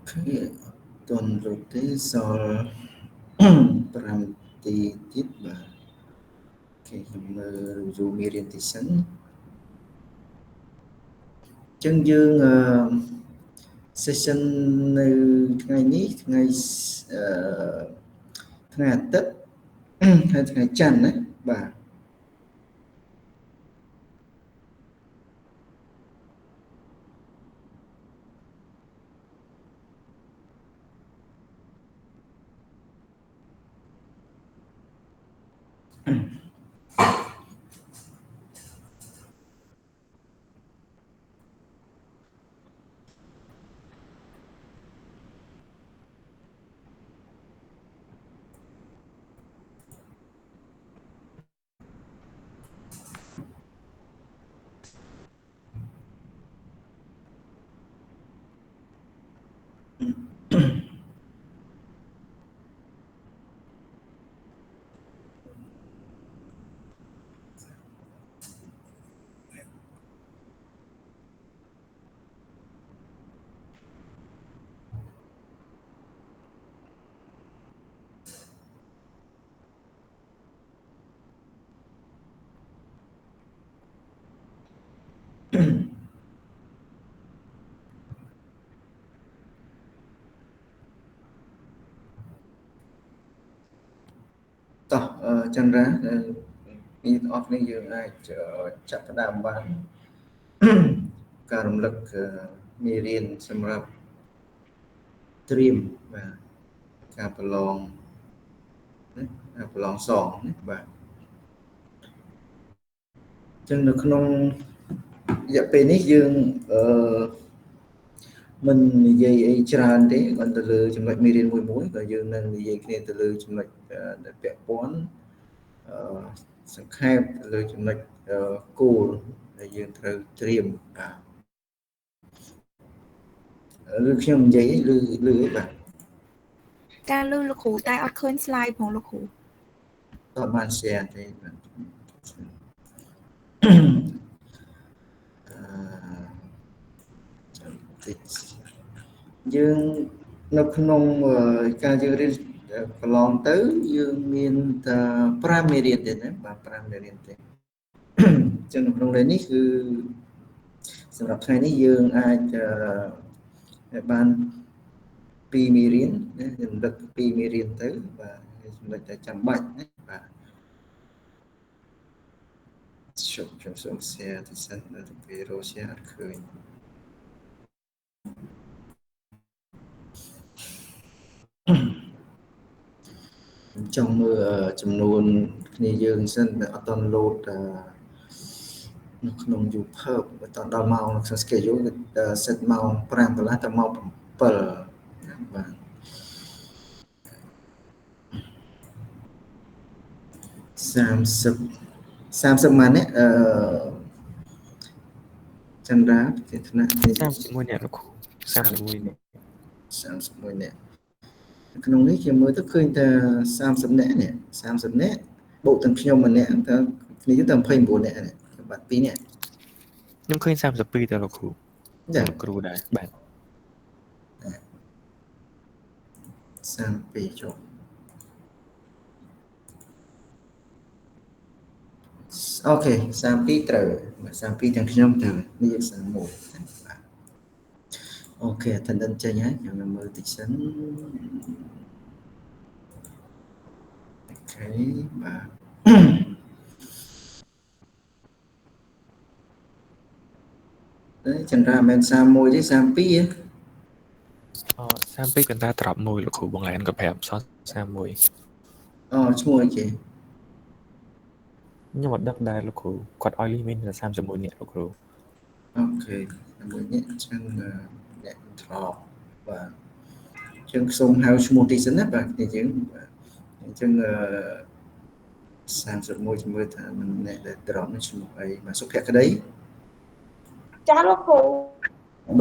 OK តនរទេសល់5នាទីទៀតបាទ OK ខ្ញុំមើល review មេរៀនទីសិនអញ្ចឹងយើងអឺ session នៅថ្ងៃនេះថ្ងៃអឺថ្ងៃអាទិត្យហើយថ្ងៃច័ន្ទណាបាទ តោះចន្ទរានេះទាំងអស់គ្នាយើងអាចចាប់ផ្ដើមបានការរំលឹកមេរៀនសម្រាប់ត្រៀមបាទការប្រឡងណាការប្រឡងសងណាបាទអញ្ចឹងនៅក្នុងរយៈពេលនេះយើងអឺមិននិយាយអីច្រើនទេគាត់ទៅលើចំណុចមេរៀនមួយមួយក៏យើងនឹងនិយាយគ្នាទៅលើចំណុចដែលពាក់ព័ន្ធអឺសង្ខេបទៅលើចំណុចគោលដែលយើងត្រូវត្រៀមបាទឬខ្ញុំនិយាយឬឬអីបាទ ការលឺលោកគ្រូតែអត់ឃើញ slide ផងលោកគ្រូ អត់បាន share ទេបាទអឺតិចយើងនៅក្នុងការយើងរៀនកន្លងទៅយើងមានតែ5មេរៀនទេណាបាទ5មេរៀនទេអញ្ចឹងនៅក្នុងនេះគឺសម្រាប់ថ្ងៃនេះយើងអាចបាន2មេរៀនណារំលឹក2មេរៀនទៅបាទចំណុចដែលចាំបាច់ណាបាទខ្ញុំសូម share ទីសិនដល់ពេលរក share អត់ឃើញចង់មើលចំនួនគ្នាយើងសិនអត់តន់លោតនៅក្នុង YouTube អត់តន់ដល់ម៉ោងក្នុង schedule សិតម៉ោង5កន្លះទៅម៉ោង7បាទ30ម៉ាននេះអឺចន្ទរាជាថ្នាក់ 31នាក់លោកគ្រូ31នាក់ 31នាក់ក្នុងនេះខ្ញុំមើលទៅឃើញតែ30នាក់នេះ30នាក់បូកទាំងខ្ញុំម្នាក់តើគ្នាទៅ29នាក់នេះបាទ2នាក់ ខ្ញុំឃើញ32តើលោកគ្រូ ចា លោកគ្រូដែរបាទ 32ចុះ OK 32ត្រូវបាទ32ទាំងខ្ញុំត្រូវនេះយើង31បាទ OK attendance ចេញហើយខ្ញុំមើលតិចសិន OK បាទតែចន្ទរាមិន31ទេ32ហ៎ អូ32កន្តា drop មួយលោកគ្រូបងឡែនក៏ប្រាប់សោះ31 អូឈ្មោះអីគេ ខ្ញុំអត់ដឹងដែរលោកគ្រូគាត់ឲ្យ limit តែ31នាក់លោកគ្រូ OK 31នាក់អញ្ចឹងអ្នក drop បាទអញ្ចឹងសូមហៅឈ្មោះតិចសិនណាបាទគ្នាយើងបាទអញ្ចឹង31ជំរឿថាអ្នកដែល drop នេះឈ្មោះអីបាទសុភក្តី ចាលោកគ្រូ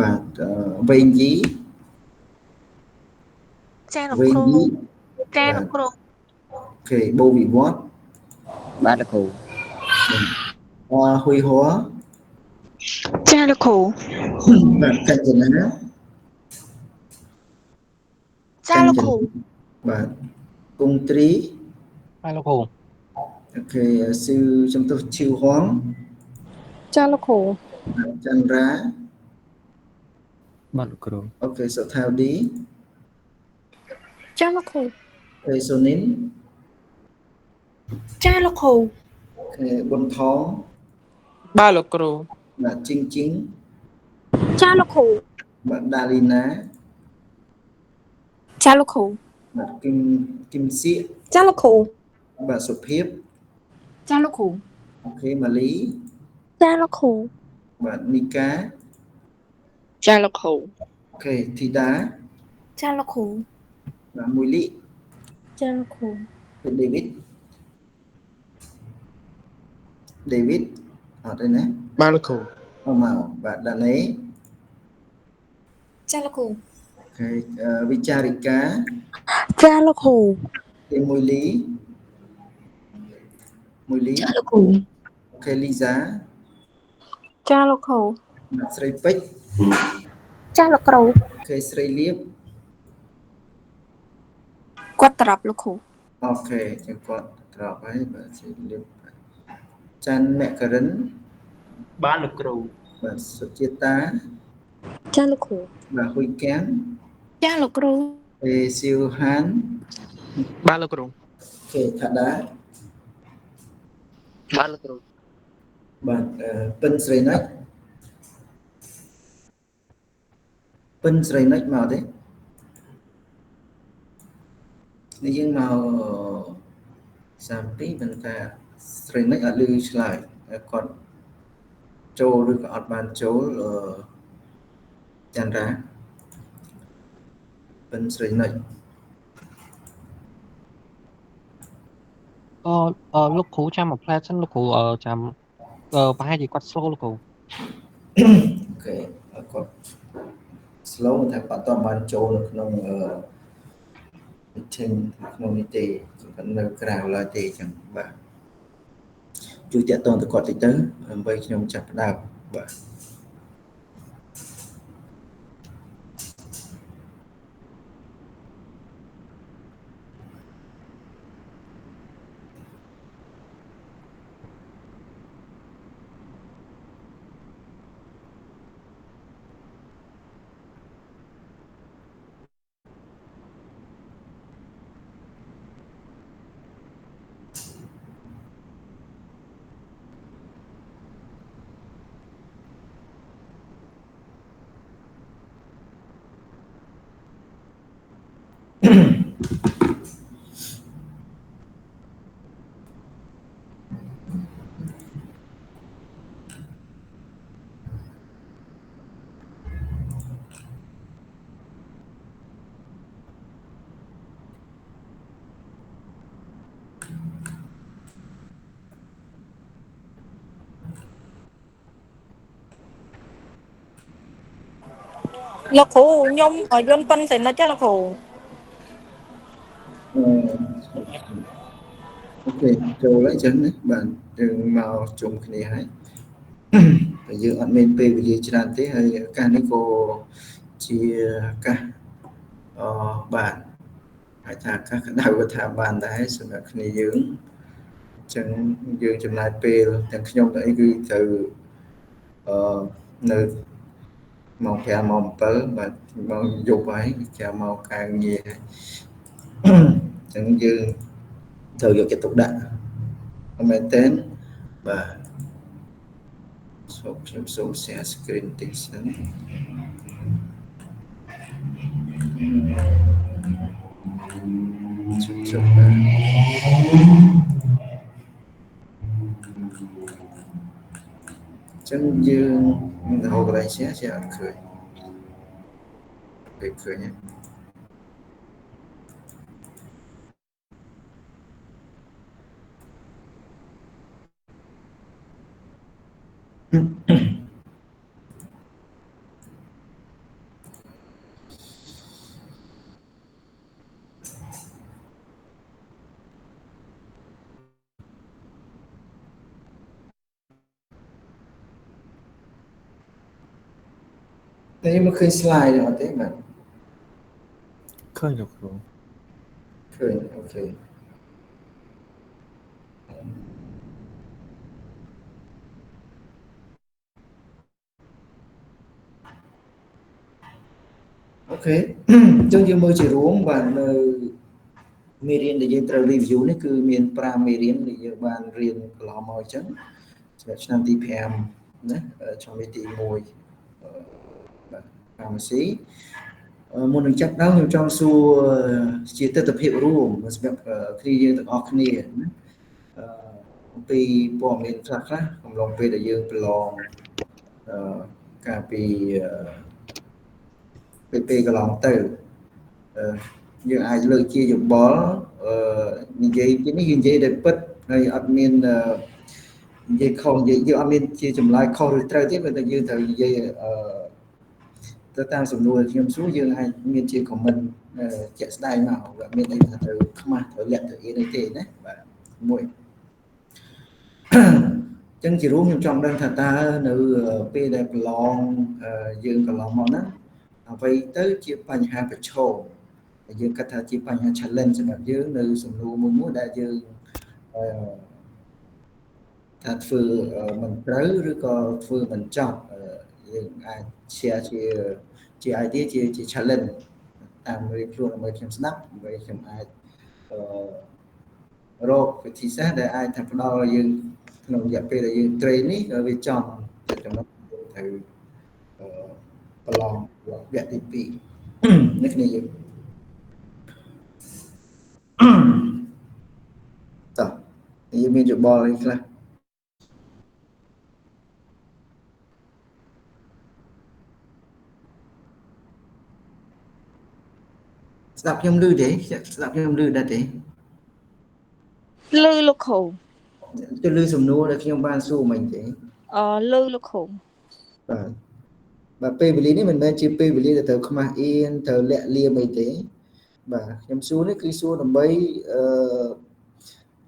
បាទវេងយី ចាលោកគ្រូចាលោកគ្រូ OK បូវិវត្ត បាទលោកគ្រូ អហ៊ុយហួរ ចាលោកគ្រូ បាទកញ្ចនា ចាលោកគ្រូ បាទគង្ត្រី បាទលោកគ្រូ OK ស៊ឺចំទោះឈីវហង ចាលោកគ្រូ ចន្ទរា បាទលោកគ្រូ OK សុថាវឌី ចាលោកគ្រូ OK សូនីន ចាលោកគ្រូ OK ប៊ុនថង បាទលោកគ្រូ បាទជីងជីង ចាលោកគ្រូ បាទដាលីណា ចាលោកគ្រូ បាទគឹមគឹមសៀក ចាលោកគ្រូ បាទសុភាព ចាលោកគ្រូ OK ម៉ាលី ចាលោកគ្រូ បាទនីកា ចាលោកគ្រូ OK ធីតា ចាលោកគ្រូ បាទមួយលី ចាលោកគ្រូ ដេវីតដេវីតអត់ទេណា បាទលោកគ្រូ អមកបាទដានេ ចាលោកគ្រូ OK វិចារិកា ចាលោកគ្រូ ទេមួយលីមួយលី ចាលោកគ្រូ OK លីសា ចាលោកគ្រូ បាទស្រីពេជ្រ ចាលោកគ្រូ OK ស្រីលៀប គាត់ drop លោកគ្រូ OK ចឹងគាត់ drop ហើយបាទស្រីលៀបច័ន្ទមករិន បាទលោកគ្រូ បាទសុជាតា ចាលោកគ្រូ បាទហ៊ុយកាំង ចាលោកគ្រូ អេស៊ីវហាន បាទលោកគ្រូ OK ថាដា បាទលោកគ្រូ បាទពិនស្រីណុចពិនស្រីណុចមកទេនេះយើងមក32ប៉ុន្តែស្រីណុចអត់ឮឆ្លើយគាត់ចូលឬក៏អត់បានចូលចន្ទរាពិនស្រីណុច អឺលោកគ្រូចាំមួយផ្លែសិនលោកគ្រូចាំប្រហែលជាគាត់ slow លោកគ្រូ OK គាត់ slow តែគាត់អត់បានចូលនៅក្នុង meeting ក្នុងនេះទេគាត់នៅក្រៅឡើយទេអញ្ចឹងបាទជួយតាក់ទងទៅគាត់តិចទៅដើម្បីខ្ញុំចាប់ផ្ដើមបាទ លោកគ្រូខ្ញុំយន្តប៉ិនសេនិចចាលោកគ្រូ OK ចូលហើយចឹងណាបាទយើងមកជុំគ្នាហើយតែយើងអត់មានពេលវេលាច្រើនទេហើយឱកាសនេះក៏ជាឱកាសអបាទហៅថាឱកាសក្តៅក៏ថាបានដែរសម្រាប់គ្នាយើងអញ្ចឹងយើងចំណាយពេលទាំងខ្ញុំទាំងអីគឺត្រូវអនៅ ម៉ោង5ម៉ោង7បាទម៉ោងយប់ហើយចាំមកការងារហើយអញ្ចឹងយើងត្រូវយកចិត្តទុកដាក់មែនទែនបាទសូមខ្ញុំសូម share screen តិចសិនជប់បាទចឹងយើងនឹងទៅរកកន្លែង share អត់ឃើញពេលឃើញទេតែមកឃើញ slide អត់ទេបាទ ឃើញលោកគ្រូឃើញអូខេអូខេអញ្ចឹងយើងមើលជារួមបាទនៅមេរៀនដែលយើងត្រូវ review នេះគឺមាន5មេរៀនដែលយើងបានរៀនកន្លងមកអញ្ចឹងសម្រាប់ឆ្នាំទី5ណាឆ្នាំទី1បាទ pharmacy មុននឹងចាប់ដើមខ្ញុំចង់សួរជាទិដ្ឋភាពរួមសម្រាប់គ្នាយើងទាំងអស់គ្នាណាអំពីព័ត៌មានខ្លះៗកំឡុងពេលដែលយើងប្រឡងកាលពីពេលកន្លងទៅយើងអាចលើកជាយោបល់និយាយទីនេះយើងនិយាយដោយពិតហើយអត់មាននិយាយខុសនិយាយយើងអត់មានជាចម្លើយខុសឬត្រូវទេប៉ុន្តែយើងត្រូវនិយាយទៅតាមសំណួរខ្ញុំសួរយើងអាចមានជា comment ជាក់ស្ដែងមកអត់មានអីថាត្រូវខ្មាស់ត្រូវលាក់ទៅអីទេណាបាទមួយអញ្ចឹងជារួមខ្ញុំចង់ដឹងថាតើនៅពេលដែលប្រឡងយើងកន្លងមកហ្នឹងអ្វីទៅជាបញ្ហាប្រឈមដែលយើងគិតថាជាបញ្ហា challenge សម្រាប់យើងនៅសំណួរមួយៗដែលយើងថាធ្វើមិនត្រូវឬក៏ធ្វើមិនចប់យើងអាច share ជា idea ជា challenge តាមរៀបខ្លួនដើម្បីខ្ញុំស្ដាប់ដើម្បីខ្ញុំអាចរកវិធីសាស្ត្រដែលអាចថាផ្ដល់ឲ្យយើងក្នុងរយៈពេលដែលយើង train នេះវាចំទៅចំណុចត្រូវប្រឡងវគ្គទី2នេះគ្នាយើងតោះយើងមានយោបល់អីខ្លះស្ដាប់ខ្ញុំឮទេស្ដាប់ខ្ញុំឮដែរទេឮលោកគ្រូទៅឮសំណួរដែលខ្ញុំបានសួរមិញទេអឺឮលោកគ្រូបាទបាទពេលវេលានេះមិនមែនជាពេលវេលាដែលត្រូវខ្មាស់អៀនត្រូវលាក់លៀមអីទេបាទខ្ញុំសួរនេះគឺសួរដើម្បី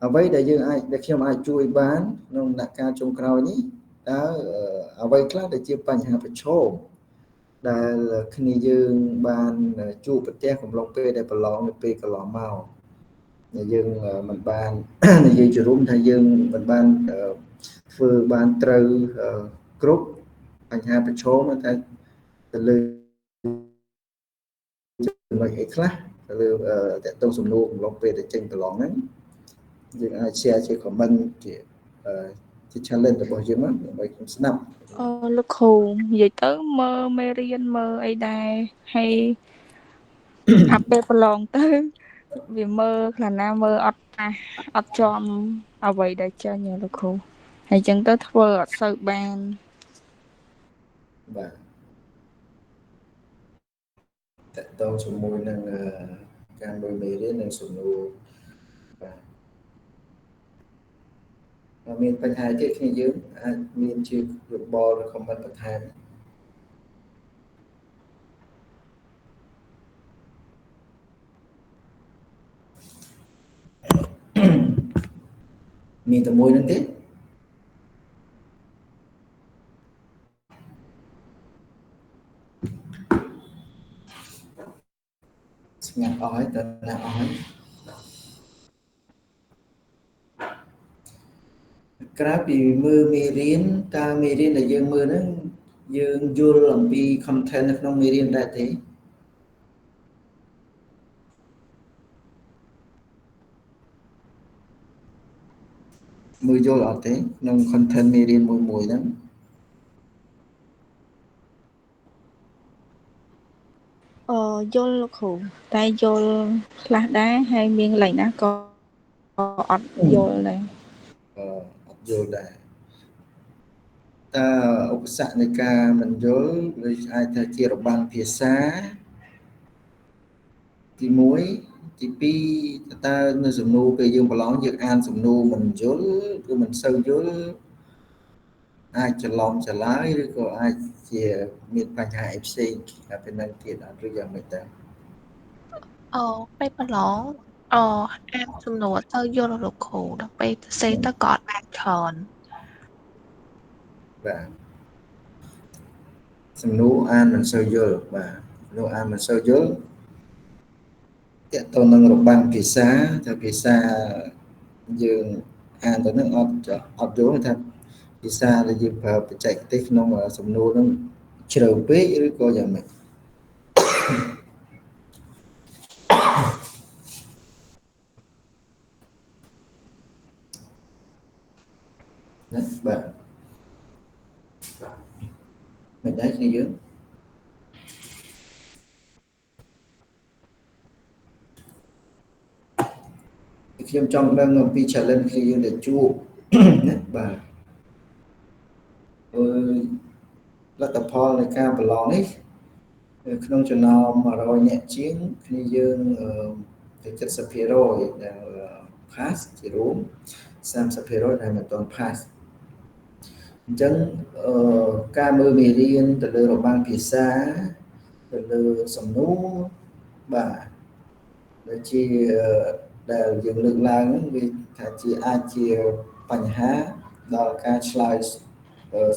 អ្វីដែលយើងអាចដែលខ្ញុំអាចជួយបានក្នុងដំណាក់កាលចុងក្រោយនេះតើអ្វីខ្លះដែលជាបញ្ហាប្រឈមដែលគ្នាយើងបានជួបប្រទះកំឡុងពេលដែលប្រឡងនៅពេលកន្លងមកដែលយើងមិនបាននិយាយជារួមថាយើងមិនបានធ្វើបានត្រូវគ្រប់បញ្ហាប្រឈមតែទៅលើចំណុចអីខ្លះទៅលើតកតងសំណួរកំឡុងពេលដែលចេញប្រឡងហ្នឹងយើងអាច share ជា comment ជា challenge របស់យើងមកដើម្បីខ្ញុំស្ដាប់អឺលោកគ្រូនិយាយទៅមើលមេរៀនមើលអីដែរហើយអាពេលប្រឡងទៅវាមើលខ្លះណាមើលអត់ប៉ះអត់ចំអ្វីដែលចេញលោកគ្រូហើយអញ្ចឹងទៅធ្វើអត់សូវបានបាទតកតងជាមួយនឹងការមើលមេរៀននិងសំណួរបាទមានបញ្ហាទៀតគ្នាយើងអាចមានជាយោបល់ឬ comment បន្ថែមមានតែមួយហ្នឹងទេស្ងាត់អស់ហើយតើណាអស់ហើយក្រៅពីមើលមេរៀនតើមេរៀនដែលយើងមើលហ្នឹង យើងយល់អំពី content នៅក្នុងមេរៀនដែរទេមើលយល់អត់ទេក្នុង content មេរៀនមួយមួយហ្នឹង យល់លោកគ្រូតែយល់ខ្លះដែរហើយមានកន្លែងណាក៏អត់យល់ដែរ អត់យល់ដែរតើឧបសគ្គនៃការមិនយល់ឬអាចថាជារបាំងភាសាទី1ទី2តើនៅសំណួរពេលយើងប្រឡងយើងអានសំណួរមិនយល់ឬមិនសូវយល់អាចច្រឡំច្រឡើយឬក៏អាចជាមានបញ្ហាអីផ្សេងពីនឹងទៀតអត់ឬយ៉ាងម៉េចដែរ ពេលប្រឡងអានសំណួរទៅយល់លោកគ្រូដល់ពេលសរសេរទៅក៏អត់បានច្រើន បាទសំណួរអានមិនសូវយល់បាទសំណួរអានមិនសូវយល់ទាក់ទងនឹងរបាំងភាសាថាភាសាយើងអានទៅនឹងអត់យល់ថាភាសាដែលយើងប្រើបច្ចេកទេសក្នុងសំណួរនឹងជ្រៅពេកឬក៏យ៉ាងម៉េចណាបាទមិនដែរគ្នាយើងខ្ញុំចង់ដឹងអំពី challenge គ្នាយើងដែលជួបណាបាទលទ្ធផលនៃការប្រឡងនេះក្នុងចំណោម100នាក់ជាងគ្នាយើងទៅ70%ដែល pass ជារួម30%ដែលមិនទាន់ pass អញ្ចឹងការមើលមេរៀនទៅលើរបាំងភាសាទៅលើសំណួរបាទដែលជាដែលយើងលើកឡើងហ្នឹងវាថាជាអាចជាបញ្ហាដល់ការឆ្លើយ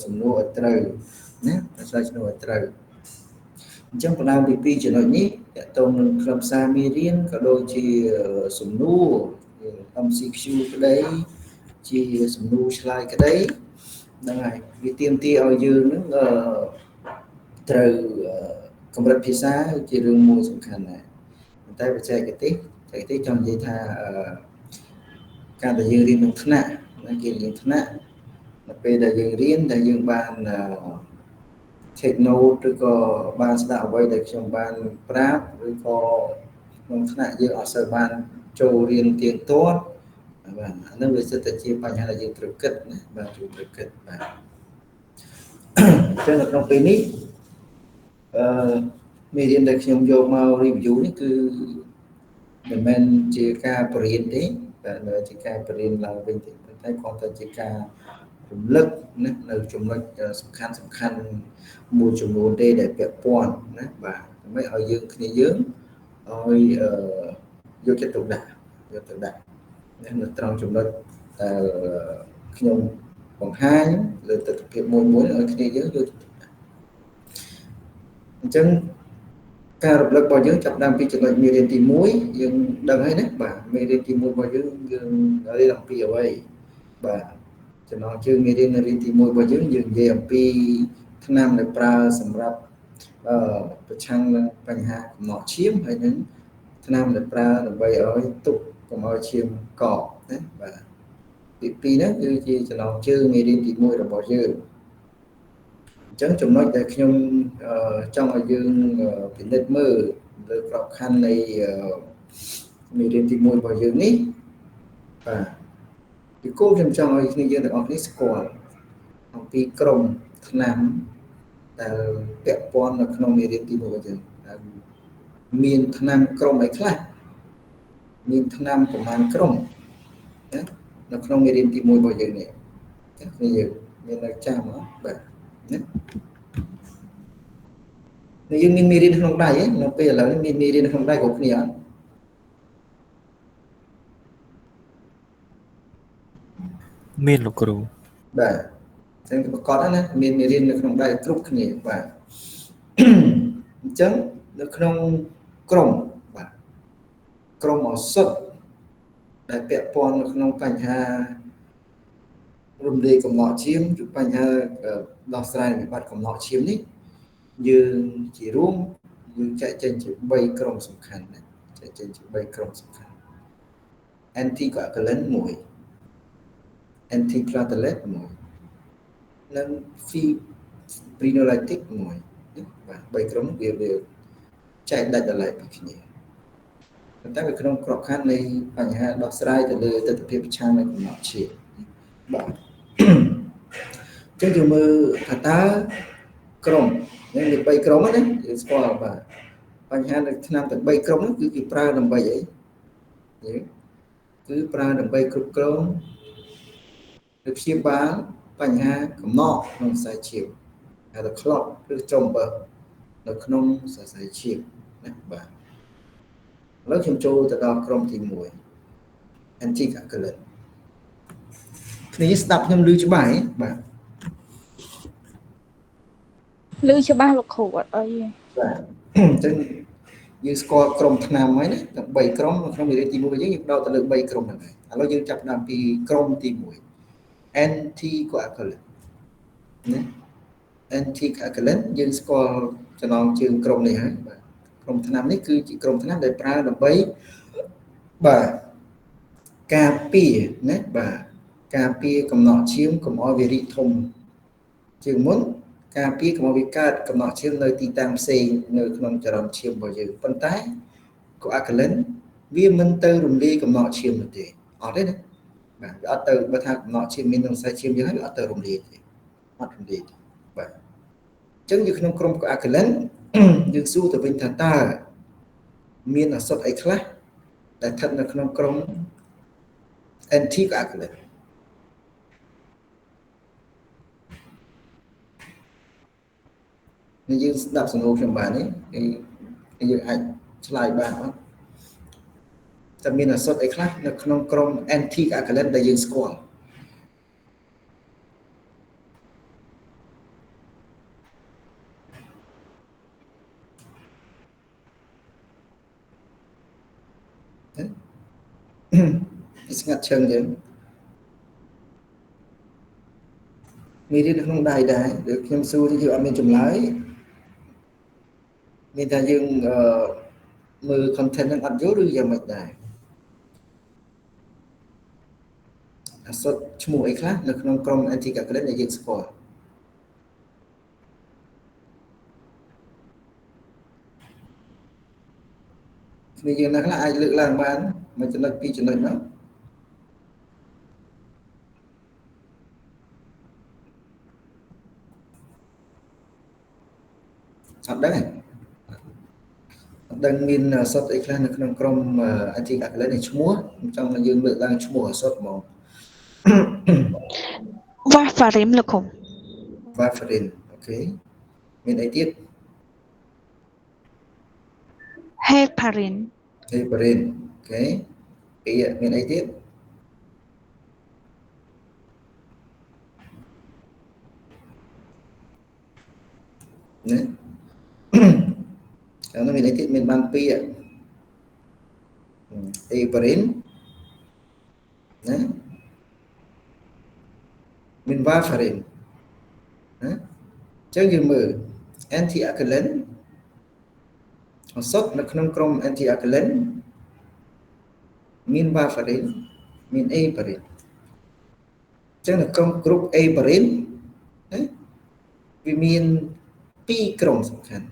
សំណួរឲ្យត្រូវណាឆ្លើយសំណួរឲ្យត្រូវអញ្ចឹងផ្ដើមពីពីរចំណុចនេះទាក់ទងនឹងខ្លឹមសារមេរៀនក៏ដូចជាសំណួរ MCQ ក្តីជាសំណួរឆ្លើយក្តីហ្នឹងហើយវាទាមទារឲ្យយើងនឹងត្រូវកម្រិតភាសាជារឿងមួយសំខាន់ដែរប៉ុន្តែបច្ចេកទេសចង់និយាយថាការដែលយើងរៀនក្នុងថ្នាក់ណាគេរៀនថ្នាក់នៅពេលដែលយើងរៀនដែលយើងបាន take note ឬក៏បានស្ដាប់អ្វីដែលខ្ញុំបានប្រាប់ឬក៏ក្នុងថ្នាក់យើងអត់សូវបានចូលរៀនទៀងទាត់បាទអានោះវាសិតតែជាបញ្ហាដែលយើងត្រូវគិតណាបាទយើងត្រូវគិតបាទអញ្ចឹងនៅក្នុងពេលនេះមេរៀនដែលខ្ញុំយកមក review នេះគឺមិនមែនជាការបរៀនទេបាទជាការបរៀនឡើងវិញទេប៉ុន្តែគ្រាន់តែជាការរំលឹកណានៅចំណុចសំខាន់មួយចំនួនទេដែលពាក់ព័ន្ធណាបាទដើម្បីឲ្យយើងគ្នាយើងឲ្យយកចិត្តទុកដាក់នៅត្រង់ចំណុចដែលខ្ញុំបង្ហាញលើទិដ្ឋភាពមួយមួយឲ្យគ្នាយើងយកចិត្តទុកដាក់អញ្ចឹងការរំលឹករបស់យើងចាប់ដើមពីចំណុចមេរៀនទី1យើងដឹងហើយណាបាទមេរៀនទី1របស់យើងយើងរៀនអំពីអ្វីបាទចំណងជើងមេរៀននៅរៀនទី1របស់យើងយើងនិយាយអំពីថ្នាំដែលប្រើសម្រាប់ប្រឆាំងនឹងបញ្ហាកំណកឈាមហើយនឹងថ្នាំដែលប្រើដើម្បីឲ្យទប់កុំឲ្យឈាមកកណាបាទទី2ហ្នឹងគឺជាចំណងជើងមេរៀនទី1របស់យើងអញ្ចឹងចំណុចដែលខ្ញុំចង់ឲ្យយើងពិនិត្យមើលលើក្របខ័ណ្ឌនៃមេរៀនទី1របស់យើងនេះបាទពីគោលខ្ញុំចង់ឲ្យគ្នាយើងទាំងអស់គ្នាស្គាល់អំពីក្រុមថ្នាំដែលពាក់ព័ន្ធនៅក្នុងមេរៀនទី1របស់យើងមានថ្នាំក្រុមអីខ្លះមានថ្នាំប្រមាណក្រុមណានៅក្នុងមេរៀនទី1របស់យើងនេះគ្នាយើងមាននៅចាំហ៎បាទណាយើងមានមេរៀនក្នុងដៃនៅពេលឥឡូវនេះមានមេរៀនក្នុងដៃគ្រប់គ្នាអត់មានលោកគ្រូបាទអញ្ចឹងប្រកាសណាមានមេរៀននៅក្នុងដៃគ្រប់គ្នាបាទអញ្ចឹងនៅក្នុងក្រុមបាទក្រុមឱសថដែលពាក់ព័ន្ធនៅក្នុងបញ្ហា រំលាយកំណកឈាមឬបញ្ហាដោះស្រាយវិបត្តិកំណកឈាមនេះយើងជារួមយើងចែកចេញជា3ក្រុមសំខាន់ណាចែកចេញជា3ក្រុមសំខាន់ anticoagulant 1 antiplatelet 1និង fibrinolytic 1បាទ3ក្រុមវាចែកដាច់ដោយឡែកពីគ្នាប៉ុន្តែវាក្នុងក្របខ័ណ្ឌនៃបញ្ហាដោះស្រាយទៅលើទិដ្ឋភាពប្រឆាំងនឹងកំណកឈាមបាទចឹងយើងមើលថាតើក្រុមនេះមាន3ក្រុមណាយើងស្គាល់បាទបញ្ហានៅឆ្នាំទាំង3ក្រុមនោះគឺគេប្រើដើម្បីអីគឺប្រើដើម្បីគ្រប់គ្រងឬព្យាបាលបញ្ហាកំណកក្នុងខ្សែឈាមហៅថា clot ឬ thrombus នៅក្នុងសរសៃឈាមណាបាទឥឡូវខ្ញុំចូលទៅដល់ក្រុមទី1 anticoagulant គ្នាស្ដាប់ខ្ញុំឮច្បាស់ហ៎បាទឮច្បាស់លោកគ្រូអត់អីទេបាទអញ្ចឹងយើងស្គាល់ក្រុមថ្នាំហើយណាទាំង3ក្រុមក្នុងមេរៀនទី1យើងយើងដោតទៅលើ3ក្រុមហ្នឹងហើយឥឡូវយើងចាប់ផ្ដើមពីក្រុមទី1 anticoagulant ណា anticoagulant យើងស្គាល់ចំណងជើងក្រុមនេះហើយបាទក្រុមថ្នាំនេះគឺជាក្រុមថ្នាំដែលប្រើដើម្បីបាទការពារណាបាទការពារកំណកឈាមកុំឲ្យវារីកធំជាងមុនការពារកុំឲ្យវាកើតកំណកឈាមនៅទីតាំងផ្សេងនៅក្នុងចរន្តឈាមរបស់យើងប៉ុន្តែ coagulant វាមិនទៅរំលាយកំណកឈាមនោះទេអត់ទេណាបាទវាអត់ទៅបើថាកំណកឈាមមានក្នុងខ្សែឈាមយើងហើយវាអត់ទៅរំលាយទេអត់រំលាយទេបាទអញ្ចឹងយើងក្នុងក្រុម coagulant យើងសួរទៅវិញថាតើមានឱសថអីខ្លះដែលស្ថិតនៅក្នុងក្រុម anticoagulant នេះយើងស្ដាប់សំណួរខ្ញុំបាននេះយើងអាចឆ្លើយបានអត់តែមានឱសថអីខ្លះនៅក្នុងក្រុម anticoagulant ដែលយើងស្គាល់ស្ងាត់ឈឹងយើងមានរៀននៅក្នុងដៃដែរឬខ្ញុំសួរយើងអត់មានចម្លើយមានថាយើងមើល content ហ្នឹងអត់យល់ឬយ៉ាងម៉េចដែរអសត់ឈ្មោះអីខ្លះនៅក្នុងក្រុម anticoagulant ដែលយើងស្គាល់គ្នាយើងណាខ្លះអាចលើកឡើងបានមួយចំណុចពីរចំណុចមកអត់ដឹងទេអត់ដឹងមានឱសថអីខ្លះនៅក្នុងក្រុម anticoagulant នេះឈ្មោះខ្ញុំចង់ឲ្យយើងលើកឡើងឈ្មោះឱសថហ្មង Warfarin លោកគ្រូ Warfarin អូខេមានអីទៀត Heparin Heparin អូខេពីមានអីទៀតណា ហើយមានអីទៀតមានបានពីរ Heparin ណាមាន Warfarin ណាអញ្ចឹងយើងមើល anticoagulant ឱសថនៅក្នុងក្រុម anticoagulant មាន Warfarin មាន Heparin អញ្ចឹងនៅក្នុងក្រុម Heparin ណាវាមានពីរក្រុមសំខាន់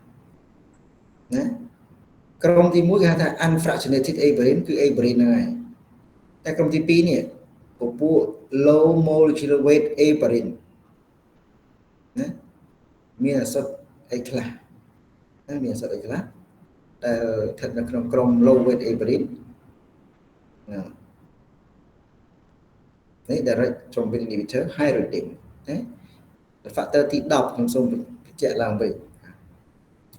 ណាក្រុមទី1គេហៅថា unfractionated heparin គឺ heparin ហ្នឹងហើយតែក្រុមទី2នេះពពួក low molecular weight heparin ណាមានឱសថអីខ្លះណាមានឱសថអីខ្លះដែលស្ថិតនៅក្នុងក្រុម low weight heparin ណានេះ direct thrombin inhibitor hirudin ណា factor ទី10ខ្ញុំសូមបញ្ជាក់ឡើងវិញ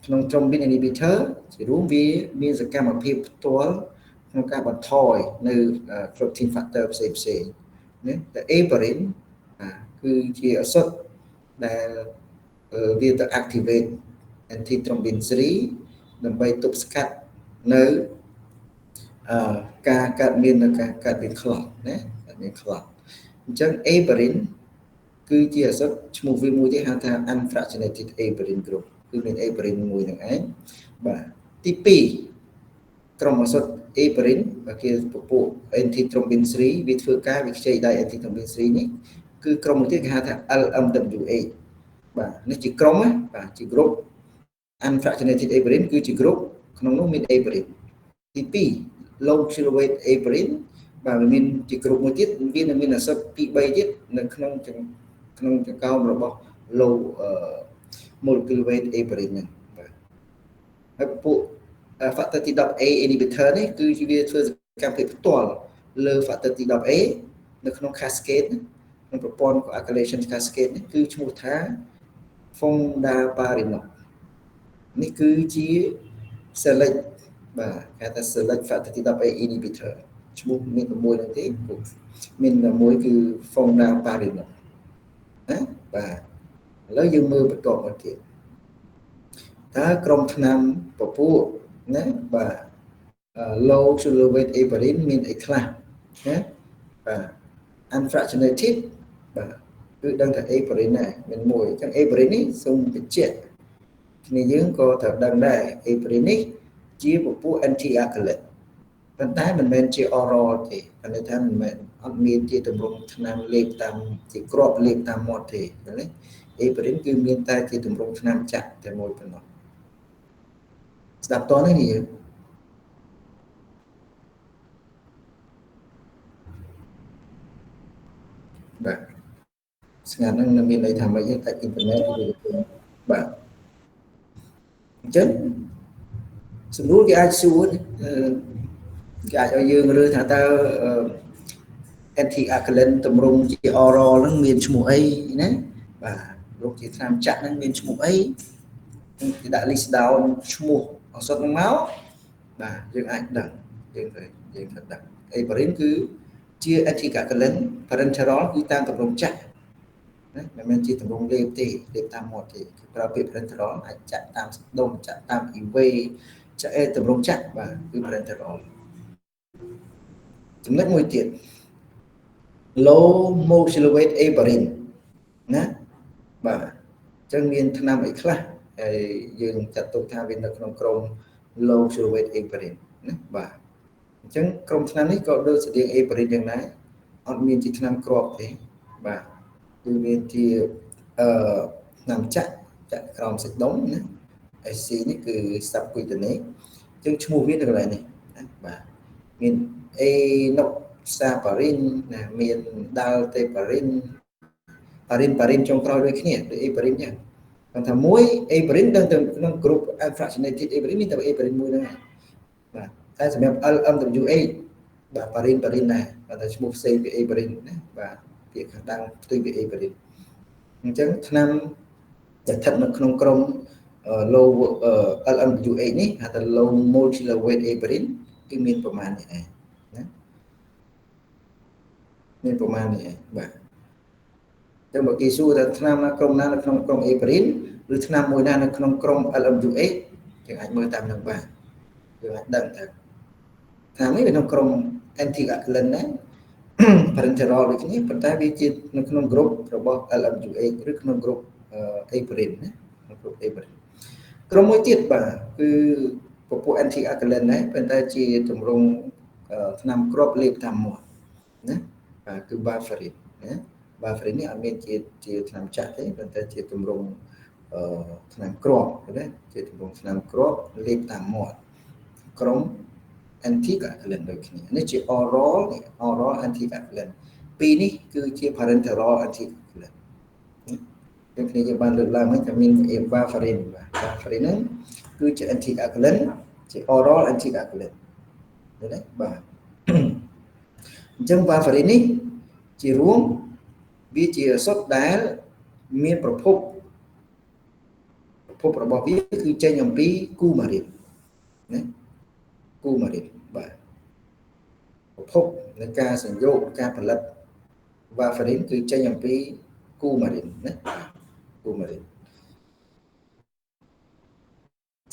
ក្នុង thrombin inhibitor ជារួមវាមានសកម្មភាពផ្ទាល់ក្នុងការបន្ថយនៅ protein factor ផ្សេងផ្សេងណាតែ heparin គឺជាឱសថដែលវាទៅ activate antithrombin 3ដើម្បីទប់ស្កាត់នៅការកើតមាននៅការកើតមាន clot ណាកើតមាន clot អញ្ចឹង heparin គឺជាឱសថឈ្មោះវាមួយទៀតហៅថា unfractionated heparin group គឺមាន heparin មួយនឹងឯងបាទទី2ក្រុមឱសថ heparin បើគេពពួក antithrombin 3វាធ្វើការវាខ្ចីដៃ antithrombin 3នេះគឺក្រុមមួយទៀតគេហៅថា LMWH បាទនេះជាក្រុមណាបាទជា group unfractionated heparin គឺជា group ក្នុងនោះមាន heparin ទី2 low molecular weight heparin បាទវាមានជា group មួយទៀតវានឹងមានឱសថ2 3ទៀតនៅក្នុងក្នុងចង្កោមរបស់ low molecular weight heparin ហ្នឹងបាទហើយពួក factor ទី 10A inhibitor នេះគឺវាធ្វើសកម្មភាពផ្ទាល់លើ factor ទី 10A នៅក្នុង cascade ក្នុងប្រព័ន្ធ coagulation cascade នេះគឺឈ្មោះថា fondaparinux នេះគឺជា select បាទគេថា select factor ទី 10A inhibitor ឈ្មោះមានតែមួយហ្នឹងទេមានតែមួយគឺ fondaparinux ណាបាទឥឡូវយើងមើលបន្តមកទៀតតើក្រុមថ្នាំពពួកណាបាទ low molecular weight heparin មានអីខ្លះណាបាទ unfractionated បាទគឺដឹងថា heparin ដែរមានមួយអញ្ចឹង heparin នេះសូមបញ្ជាក់គ្នាយើងក៏ត្រូវដឹងដែរ heparin នេះជាពពួក anticoagulant ប៉ុន្តែមិនមែនជា oral ទេប៉ុន្តែថាមិនមែនអត់មានជាទម្រង់ថ្នាំលេបតាមជាគ្រាប់លេបតាមមាត់ទេឃើញទេ heparin គឺមានតែជាទម្រង់ថ្នាំចាក់តែមួយប៉ុណ្ណោះស្ដាប់តនេះយើងបាទស្ងាត់ហ្នឹងនឹងមានន័យថាម៉េចទេតែអ៊ីនធឺណិតឬបាទអញ្ចឹងសំណួរគេអាចសួរគេអាចឲ្យយើងរើសថាតើ anticoagulant ទម្រង់ជា oral ហ្នឹងមានឈ្មោះអីណាបាទរោគជាថ្នាំចាក់ហ្នឹងមានឈ្មោះអីគេដាក់ list down ឈ្មោះឱសថហ្នឹងមកបាទយើងអាចដឹងយើងត្រូវយើងត្រូវដឹង heparin គឺជា anticoagulant parenteral គឺតាមទម្រង់ចាក់ណាមិនមែនជាទម្រង់លេបទេលេបតាមមាត់ទេគឺប្រើពាក្យ parenteral អាចចាក់តាមដុំចាក់តាម IV ចាក់ទម្រង់ចាក់បាទគឺ parenteral ចំណុចមួយទៀត low molecular weight heparin ណាបាទអញ្ចឹងមានថ្នាំអីខ្លះហើយយើងចាត់ទុកថាវានៅក្នុងក្រុម low molecular weight heparin ណាបាទអញ្ចឹងក្រុមថ្នាំនេះក៏ដូចស្តៀង heparin យ៉ាងដែរអត់មានជាថ្នាំគ្រាប់ទេបាទគឺមានជាអឺថ្នាំចាក់ចាក់ក្រោមសាច់ដុំណា SC នេះគឺ subcutaneous អញ្ចឹងឈ្មោះវានៅកន្លែងនេះណាបាទមាន enoxaparin ណាមាន dalteparin parin parin ចុងក្រោយដូចគ្នាដូច heparin ចឹងគាត់ថាមួយ heparin ដឹងទៅក្នុង group unfractionated heparin មានតែ heparin មួយហ្នឹងឯងបាទតែសម្រាប់ LMWH បាទ parin parin ដែរបាទតែឈ្មោះផ្សេងពី heparin ណាបាទពាក្យខាងដើមផ្ទុយពី heparin អញ្ចឹងថ្នាំដែលស្ថិតនៅក្នុងក្រុម low LMWH នេះហៅថា low molecular weight heparin គឺមានប្រមាណនេះឯងណាមានប្រមាណនេះឯងបាទចឹងបើគេសួរថាថ្នាំណាក្រុមណានៅក្នុងក្រុម heparin ឬថ្នាំមួយណានៅក្នុងក្រុម LMWH យើងអាចមើលតាមនឹងបានយើងអាចដឹងថាថ្នាំនេះវាក្នុងក្រុម anticoagulant ណា parenteral ដូចគ្នាប៉ុន្តែវាជានៅក្នុង group របស់ LMWH ឬក្នុង group heparin ណាក្នុង group heparin ក្រុមមួយទៀតបាទគឺពពួក anticoagulant ដែរប៉ុន្តែជាទម្រង់ថ្នាំគ្រាប់លេបតាមមាត់ណាបាទគឺ warfarin ណា warfarin នេះអត់មានជាជាថ្នាំចាក់ទេប៉ុន្តែជាទម្រង់ថ្នាំគ្រាប់ណាជាទម្រង់ថ្នាំគ្រាប់លេបតាមមាត់ក្រុម anticoagulant ដូចគ្នានេះជា oral នេះ oral anticoagulant ពីរនេះគឺជា parenteral anticoagulant យើងគ្នាយើងបានលើកឡើងហ្នឹងថាមាន warfarin បាទ warfarin ហ្នឹងគឺជា anticoagulant ជា oral anticoagulant ឃើញទេបាទអញ្ចឹង warfarin នេះជារួមវាជាឱសថដែលមានប្រភពប្រភពរបស់វាគឺចេញអំពី coumarin ណា coumarin បាទប្រភពនៃការសញ្យោគការផលិត warfarin គឺចេញអំពី coumarin ណា coumarin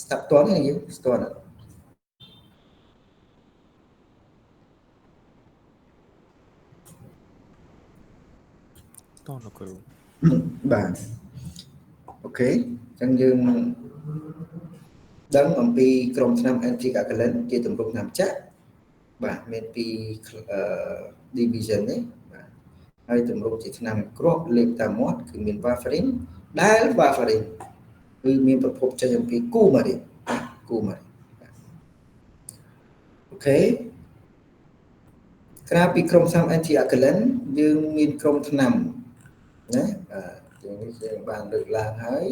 ស្ដាប់តនេះយើងស្ទាន់អត់ តលោកគ្រូ បាទ OK អញ្ចឹងយើងដឹងអំពីក្រុមថ្នាំ anticoagulant ជាទម្រង់ថ្នាំចាក់បាទមានពីរ division នេះបាទហើយទម្រង់ជាថ្នាំគ្រាប់លេបតាមមាត់គឺមាន warfarin ដែល warfarin គឺមានប្រភពចេញអំពី coumarin coumarin OK ក្រៅពីក្រុមថ្នាំ anticoagulant យើងមានក្រុមថ្នាំណាបាទយើងនេះយើងបានលើកឡើងហើយ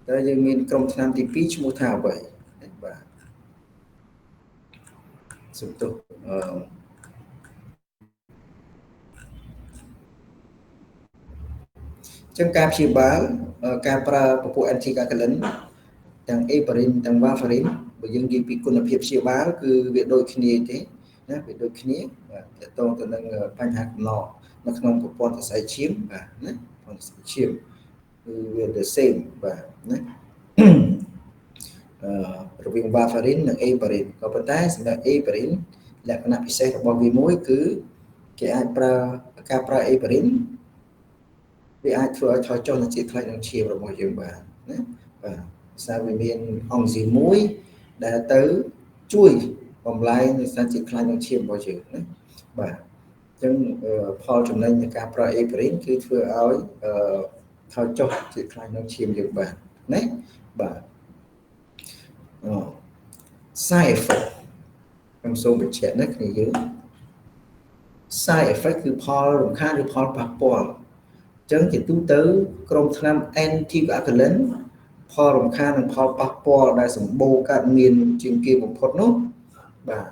តែយើងមានក្រុមថ្នាំទី2ឈ្មោះថាអ្វីបាទសុំទោសអឺចឹងការព្យាបាលការប្រើពពួក anticoagulant ទាំង heparin ទាំង warfarin បើយើងនិយាយពីគុណភាពព្យាបាលគឺវាដូចគ្នាទេណាវាដូចគ្នាបាទតកតងទៅនឹងបញ្ហាកំណកនៅក្នុងប្រព័ន្ធសរសៃឈាមបាទណាប្រព័ន្ធសរសៃឈាមគឺវា the same បាទណាអឺរវាង warfarin និង heparin ក៏ប៉ុន្តែសម្រាប់ heparin លក្ខណៈពិសេសរបស់វាមួយគឺគេអាចប្រើការប្រើ heparin វាអាចធ្វើឲ្យថយចុះនូវជាតិខ្លាញ់ក្នុងឈាមរបស់យើងបានណាបាទសារវាមានអង់ស៊ីមមួយដែលទៅជួយបំលែងនៃសារជាតិខ្លាញ់ក្នុងឈាមរបស់យើងណាបាទអញ្ចឹងផលចំណេញនៃការប្រើ heparin គឺធ្វើឲ្យថយចុះជាតិខ្លាញ់ក្នុងឈាមយើងបានណាបាទអូ side effect ខ្ញុំសូមបញ្ជាក់ណាគ្នាយើង side effect គឺផលរំខានឬផលប៉ះពាល់អញ្ចឹងជាទូទៅក្រុមថ្នាំ anticoagulant ផលរំខាននិងផលប៉ះពាល់ដែលសម្បូរកើតមានជាងគេបំផុតនោះបាទ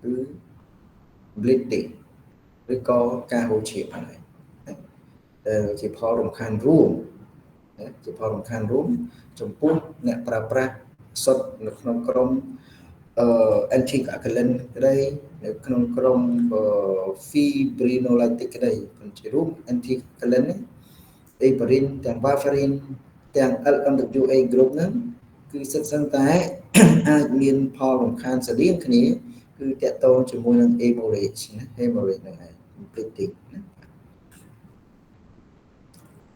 គឺ bleeding ឬក៏ការហូរឈាមហ្នឹងដែលជាផលរំខានរួមជាផលរំខានរួមចំពោះអ្នកប្រើប្រាស់សុទ្ធនៅក្នុងក្រុមអឺ anticoagulant ក្តីនៅក្នុងក្រុម fibrinolytic ក្តីប៉ុន្តែរួម anticoagulant នេះ heparin ទាំង warfarin ទាំង LMWA group ហ្នឹងគឺសិតសឹងតែអាចមានផលរំខានស្រដៀងគ្នាគឺតកតងជាមួយនឹង hemorrhage ណា hemorrhage ហ្នឹងឯង bleeding ណា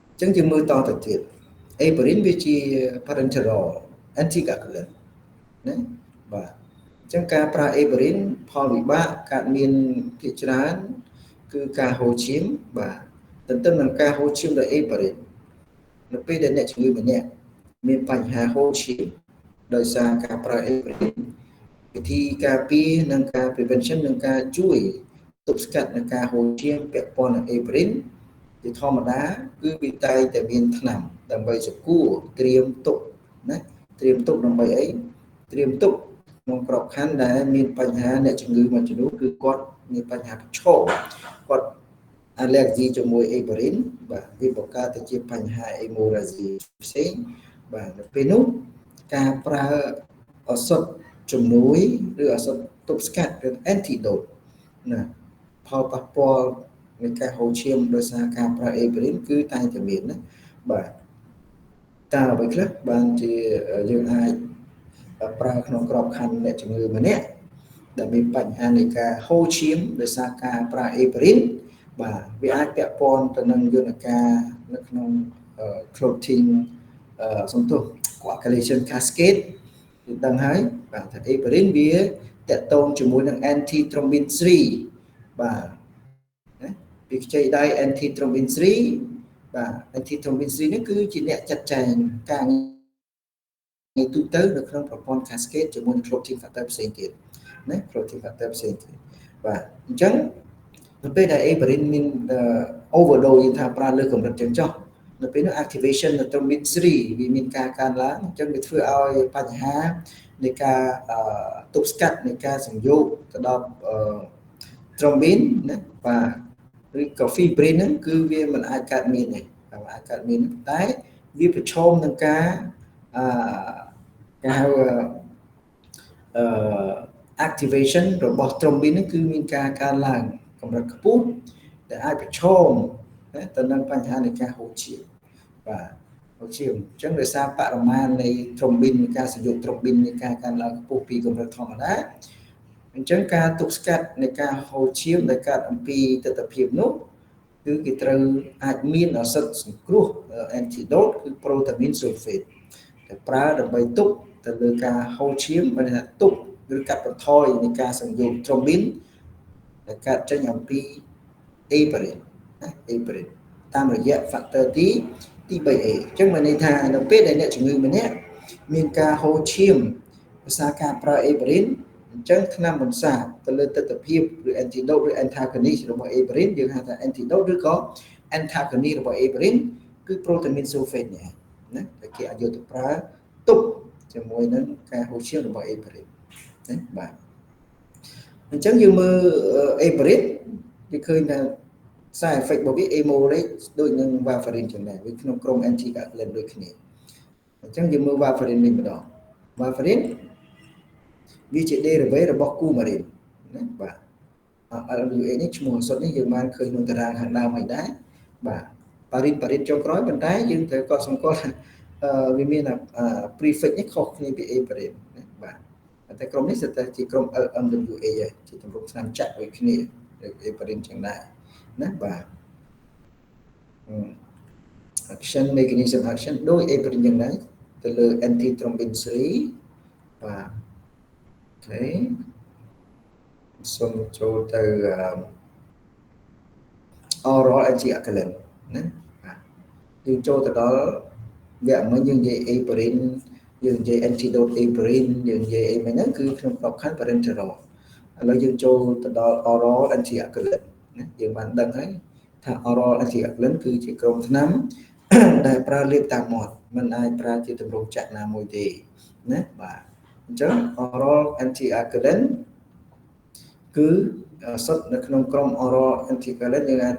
អញ្ចឹងយើងមើលតទៅទៀត heparin វាជា parenteral anticoagulant ណាបាទអញ្ចឹងការប្រើ heparin ផលវិបាកកើតមានភាគច្រើនគឺការហូរឈាមបាទទន្ទឹមនឹងការហូរឈាមដោយ heparin នៅពេលដែលអ្នកជំងឺម្នាក់មានបញ្ហាហូរឈាមដោយសារការប្រើ heparin វិធីការពារនិងការ prevention និងការជួយទប់ស្កាត់នឹងការហូរឈាមពាក់ព័ន្ធនឹង heparin ជាធម្មតាគឺវាតែងតែមានថ្នាំដើម្បីសគួរត្រៀមទុកណាត្រៀមទុកដើម្បីអីត្រៀមទុកក្នុងក្របខ័ណ្ឌដែលមានបញ្ហាអ្នកជំងឺមួយចំនួនគឺគាត់មានបញ្ហាប្រឈមគាត់ allergy ជាមួយ heparin បាទវាបង្កើតទៅជាបញ្ហា hemorrhagy ផ្សេងបាទនៅពេលនោះការប្រើឱសថជំនួយឬឱសថទប់ស្កាត់ឬ antidote ណាផលប៉ះពាល់នៃការហូរឈាមដោយសារការប្រើ heparin គឺតែងតែមានណាបាទតើអ្វីខ្លះបានជាយើងអាចប្រើក្នុងក្របខ័ណ្ឌអ្នកជំងឺម្នាក់ដែលមានបញ្ហានៃការហូរឈាមដោយសារការប្រើ heparin បាទវាអាចពាក់ព័ន្ធទៅនឹងយន្តការនៅក្នុង clotting សំទោស coagulation cascade យើងដឹងហើយបាទថា heparin វាតកតងជាមួយនឹង anti thrombin 3បាទណាពីខ្ចីដៃ anti thrombin 3បាទ anti thrombin 3នេះគឺជាអ្នកចាត់ចែងការងារទូទៅនៅក្នុងប្រព័ន្ធ cascade ជាមួយនឹង clotting factor ផ្សេងទៀតណា clotting factor ផ្សេងទៀតបាទអញ្ចឹងនៅពេលដែល heparin មាន overdose យើងថាប្រើលើកម្រិតចឹងចុះនៅពេលនោះ activation នៅ thrombin 3វាមានការកើនឡើងអញ្ចឹងវាធ្វើឲ្យបញ្ហានៃការទប់ស្កាត់នៃការសង្យោគទៅដល់ thrombin ណាបាទឬក៏ fibrin ហ្នឹងគឺវាមិនអាចកើតមានទេបាទអាចកើតមានតែវាប្រឈមនឹងការអឺគេហៅអឺ activation របស់ thrombin ហ្នឹងគឺមានការកើនឡើងកម្រិតខ្ពស់ដែលអាចប្រឈមណាទៅនឹងបញ្ហានៃការហូរឈាមបាទហូរឈាមអញ្ចឹងដោយសារបរិមាណនៃ thrombin ការសញ្ញ thrombin នៃការកើនឡើងខ្ពស់ពីកម្រិតធម្មតាអញ្ចឹងការទប់ស្កាត់នៃការហូរឈាមដែលកើតអំពីទស្សនភាពនោះ គឺគេត្រូវអាចមានឱសថសង្គ្រោះ antidote គឺ protamine sulfate ដែលប្រើដើម្បីទប់ទៅលើការហូរឈាម មានន័យថាទប់ឬកាត់បន្ថយនៃការសង្យោគ thrombin ដែលកើតចេញអំពី heparin ណា heparin តាមរយៈ factor ទី 3A។ អញ្ចឹងមានន័យថានៅពេលដែលអ្នកជំងឺម្នាក់មានការហូរឈាមដោយសារការប្រើ heparin អញ្ចឹងថ្នាំបន្សាបទៅលើទិដ្ឋភាពឬ antidote ឬ antagonist របស់ heparin យើងហៅថា antidote ឬក៏ antagonist របស់ heparin គឺ protamine sulfate នេះណាដែលគេអាចយកទៅប្រើទប់ជាមួយនឹងការហូរឈាមរបស់ heparin ណាបាទអញ្ចឹងយើងមើល heparin យើងឃើញថា side effect របស់វា hemorrhage ដូចនឹង warfarin ចឹងដែរវាក្នុងក្រុម anticoagulant ដូចគ្នាអញ្ចឹងយើងមើល warfarin វិញម្ដង warfarin វាជា derivative របស់ coumarin ណាបាទ LWA នេះឈ្មោះឱសថនេះយើងបានឃើញក្នុងតារាងខាងដើមហើយដែរបាទប៉ារីនប៉ារីនចុងក្រោយប៉ុន្តែយើងត្រូវកត់សម្គាល់ថាវាមាន prefix នេះខុសគ្នាពី heparin ណាបាទតែក្រុមនេះសុទ្ធតែជាក្រុម LMWA ហើយជាទម្រង់ថ្នាំចាក់ដូចគ្នាដូច heparin ចឹងដែរណាបាទ action mechanism action ដូច heparin ចឹងដែរទៅលើ antithrombin 3បាទ OK សូមចូលទៅ oral anticoagulant ណាបាទយើងចូលទៅដល់វគ្គមិញយើងនិយាយ heparin យើងនិយាយ antidote heparin យើងនិយាយអីមិញហ្នឹងគឺក្នុងក្របខ័ណ្ឌ parenteral ឥឡូវយើងចូលទៅដល់ oral anticoagulant ណាយើងបានដឹងហើយថា oral anticoagulant គឺជាក្រុមថ្នាំដែលប្រើលេបតាមមាត់មិនអាចប្រើជាទម្រង់ចាក់ណាមួយទេណាបាទអញ្ចឹង oral anticoagulant គឺសុទ្ធនៅក្នុងក្រុម oral anticoagulant យើងអាច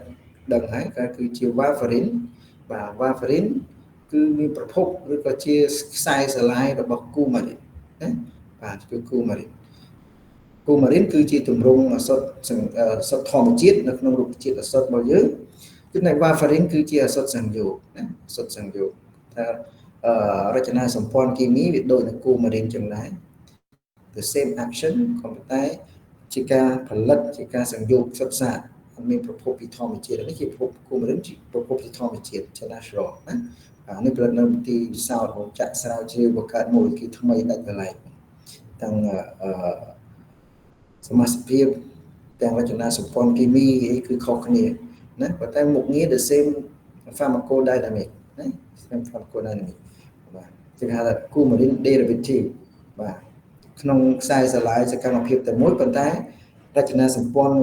ដឹងហើយគឺជា warfarin បាទ warfarin គឺមានប្រភពឬក៏ជាខ្សែស្រឡាយរបស់ coumarin ណាបាទគឺ coumarin coumarin គឺជាទម្រង់ឱសថឱសថធម្មជាតិនៅក្នុងរុក្ខជាតិឱសថរបស់យើងគឺនៅ warfarin គឺជាឱសថសង្យោគណាឱសថសង្យោគថារចនាសម្ព័ន្ធគីមីវាដូចនឹង coumarin ចឹងដែរ the same action ក៏ប៉ុន្តែជាការផលិតជាការសង្យោគសុទ្ធសាធអត់មានប្រភពពីធម្មជាតិនេះជាប្រភព coumarin ជាប្រភពពីធម្មជាតិជា natural ណាអានេះផលិតនៅមន្ទីរពិសោធន៍រោងចក្រស្រាវជ្រាវបង្កើតម៉ូលេគុលថ្មីដាច់ដោយឡែកទាំងអឺសមាសភាពទាំងរចនាសម្ព័ន្ធគីមីអីគឺខុសគ្នាណាប៉ុន្តែមុខងារ the same pharmacodynamic ណា same pharmacodynamic បាទគេហៅថា coumarin derivative បាទក្នុងខ្សែស្រឡាយសកម្មភាពតែមួយប៉ុន្តែរចនាសម្ព័ន្ធ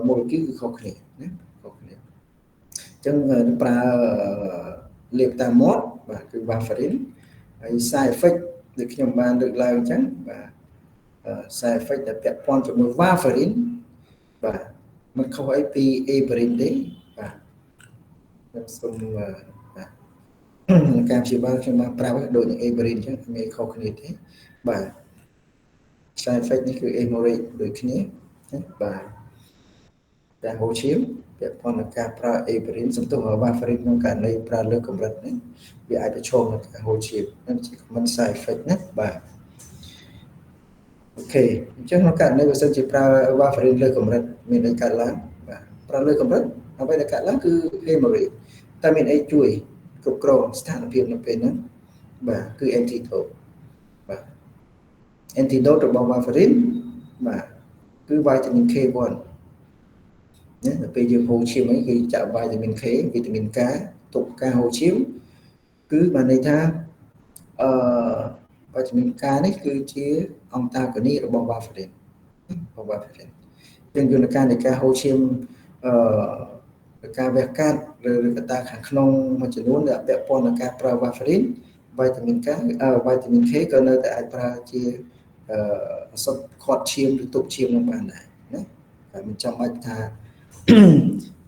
ម៉ូលេគុលគឺខុសគ្នាណាខុសគ្នាអញ្ចឹងប្រើលេបតាមមាត់បាទគឺ warfarin ហើយ side effect ដូចខ្ញុំបានលើកឡើងអញ្ចឹងបាទ side effect ដែលពាក់ព័ន្ធជាមួយ warfarin បាទមិនខុសអីពី heparin ទេបាទខ្ញុំសូមបាទការព្យាបាលខ្ញុំបានប្រាប់ដូចនឹង heparin អញ្ចឹងមានខុសគ្នាទេបាទ side effect នេះគឺ hemorrhage ដូចគ្នាបាទតែហូរឈាមពាក់ព័ន្ធនឹងការប្រើ heparin សំទោស warfarin ក្នុងករណីប្រើលើកម្រិតនេះវាអាចប្រឈមនឹងការហូរឈាមនឹងជា common side effect ណាបាទ OK អញ្ចឹងក្នុងករណីបើសិនជាប្រើ warfarin លើកម្រិតមានអីកើតឡើងបាទប្រើលើកម្រិតអ្វីដែលកើតឡើងគឺ hemorrhage តែមានអីជួយគ្រប់គ្រងស្ថានភាពនៅពេលហ្នឹងបាទគឺ antidote បាទ antidote របស់ warfarin បាទគឺ vitamin K1 ណាដល់ពេលយើងហូរឈាមអីគឺចាក់វីតាមីន K វីតាមីន K ទប់ការហូរឈាមគឺបានន័យថាអឺវីតាមីន K នេះគឺជាantagonist របស់ warfarin របស់ warfarin ជាងយន្តការនៃការហូរឈាមអឺការវះកាត់ឬកត្តាខាងក្នុងមួយចំនួនដែលពាក់ព័ន្ធនឹងការប្រើ warfarin វីតាមីន K វីតាមីន K ក៏នៅតែអាចប្រើជាអឺសុទ្ធខាត់ឈាមឬទប់ឈាមនឹងបានដែរណាតែមិនចាំបាច់ថា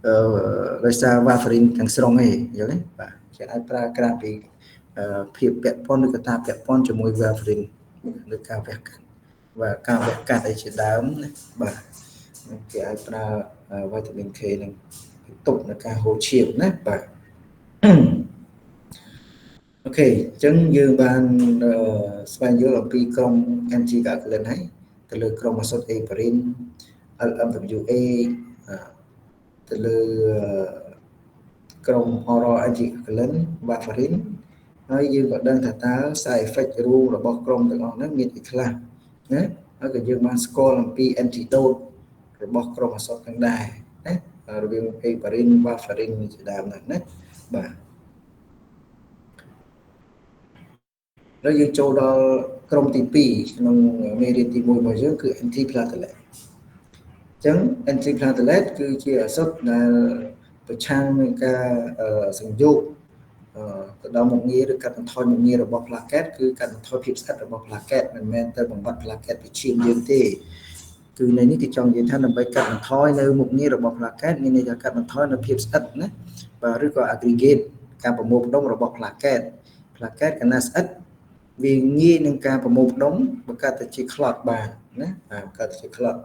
អឺដោយសារ warfarin ទាំងស្រុងទេយល់ទេបាទគេអាចប្រើក្រៅពីភាពពាក់ព័ន្ធឬកត្តាពាក់ព័ន្ធជាមួយ warfarin ឬការវះកាត់បាទការវះកាត់អីជាដើមណាបាទគេអាចប្រើវីតាមីន K នឹងទប់នៅការហូរឈាមណាបាទ OK អញ្ចឹងយើងបានស្វែងយល់អំពីក្រុម anticoagulant ហើយទៅលើក្រុមឱសថ heparin LMWA ទៅលើ ក្រុម oral anticoagulant warfarin ហើយយើងក៏ដឹងថាតើ side effect រួមរបស់ក្រុមទាំងអស់ហ្នឹងមានអីខ្លះណាហើយក៏យើងបានស្គាល់អំពី antidote របស់ក្រុមឱសថហ្នឹងដែរណារវាង heparin warfarin ជាដើមហ្នឹងណាបាទហើយយើងចូលដល់ក្រុមទី2ក្នុងមេរៀនទី1របស់យើងគឺ antiplatelet អញ្ចឹង antiplatelet គឺជាឱសថដែលប្រឆាំងនឹងការសង្យោគទៅដល់មុខងារឬកាត់បន្ថយមុខងាររបស់ plaquette គឺកាត់បន្ថយភាពស្អិតរបស់ plaquette មិនមែនទៅបំបត្តិ plaquette ពីឈាមយើងទេគឺនៅនេះគេចង់និយាយថាដើម្បីកាត់បន្ថយនៅមុខងាររបស់ plaquette មានន័យថាកាត់បន្ថយនៅភាពស្អិតណាបាទឬក៏ aggregate ការប្រមូលផ្ដុំរបស់ plaquette plaquette កាលណាស្អិតវាងាយនឹងការប្រមូលផ្ដុំបង្កើតទៅជា clot បានណាបាទបង្កើតទៅជា clot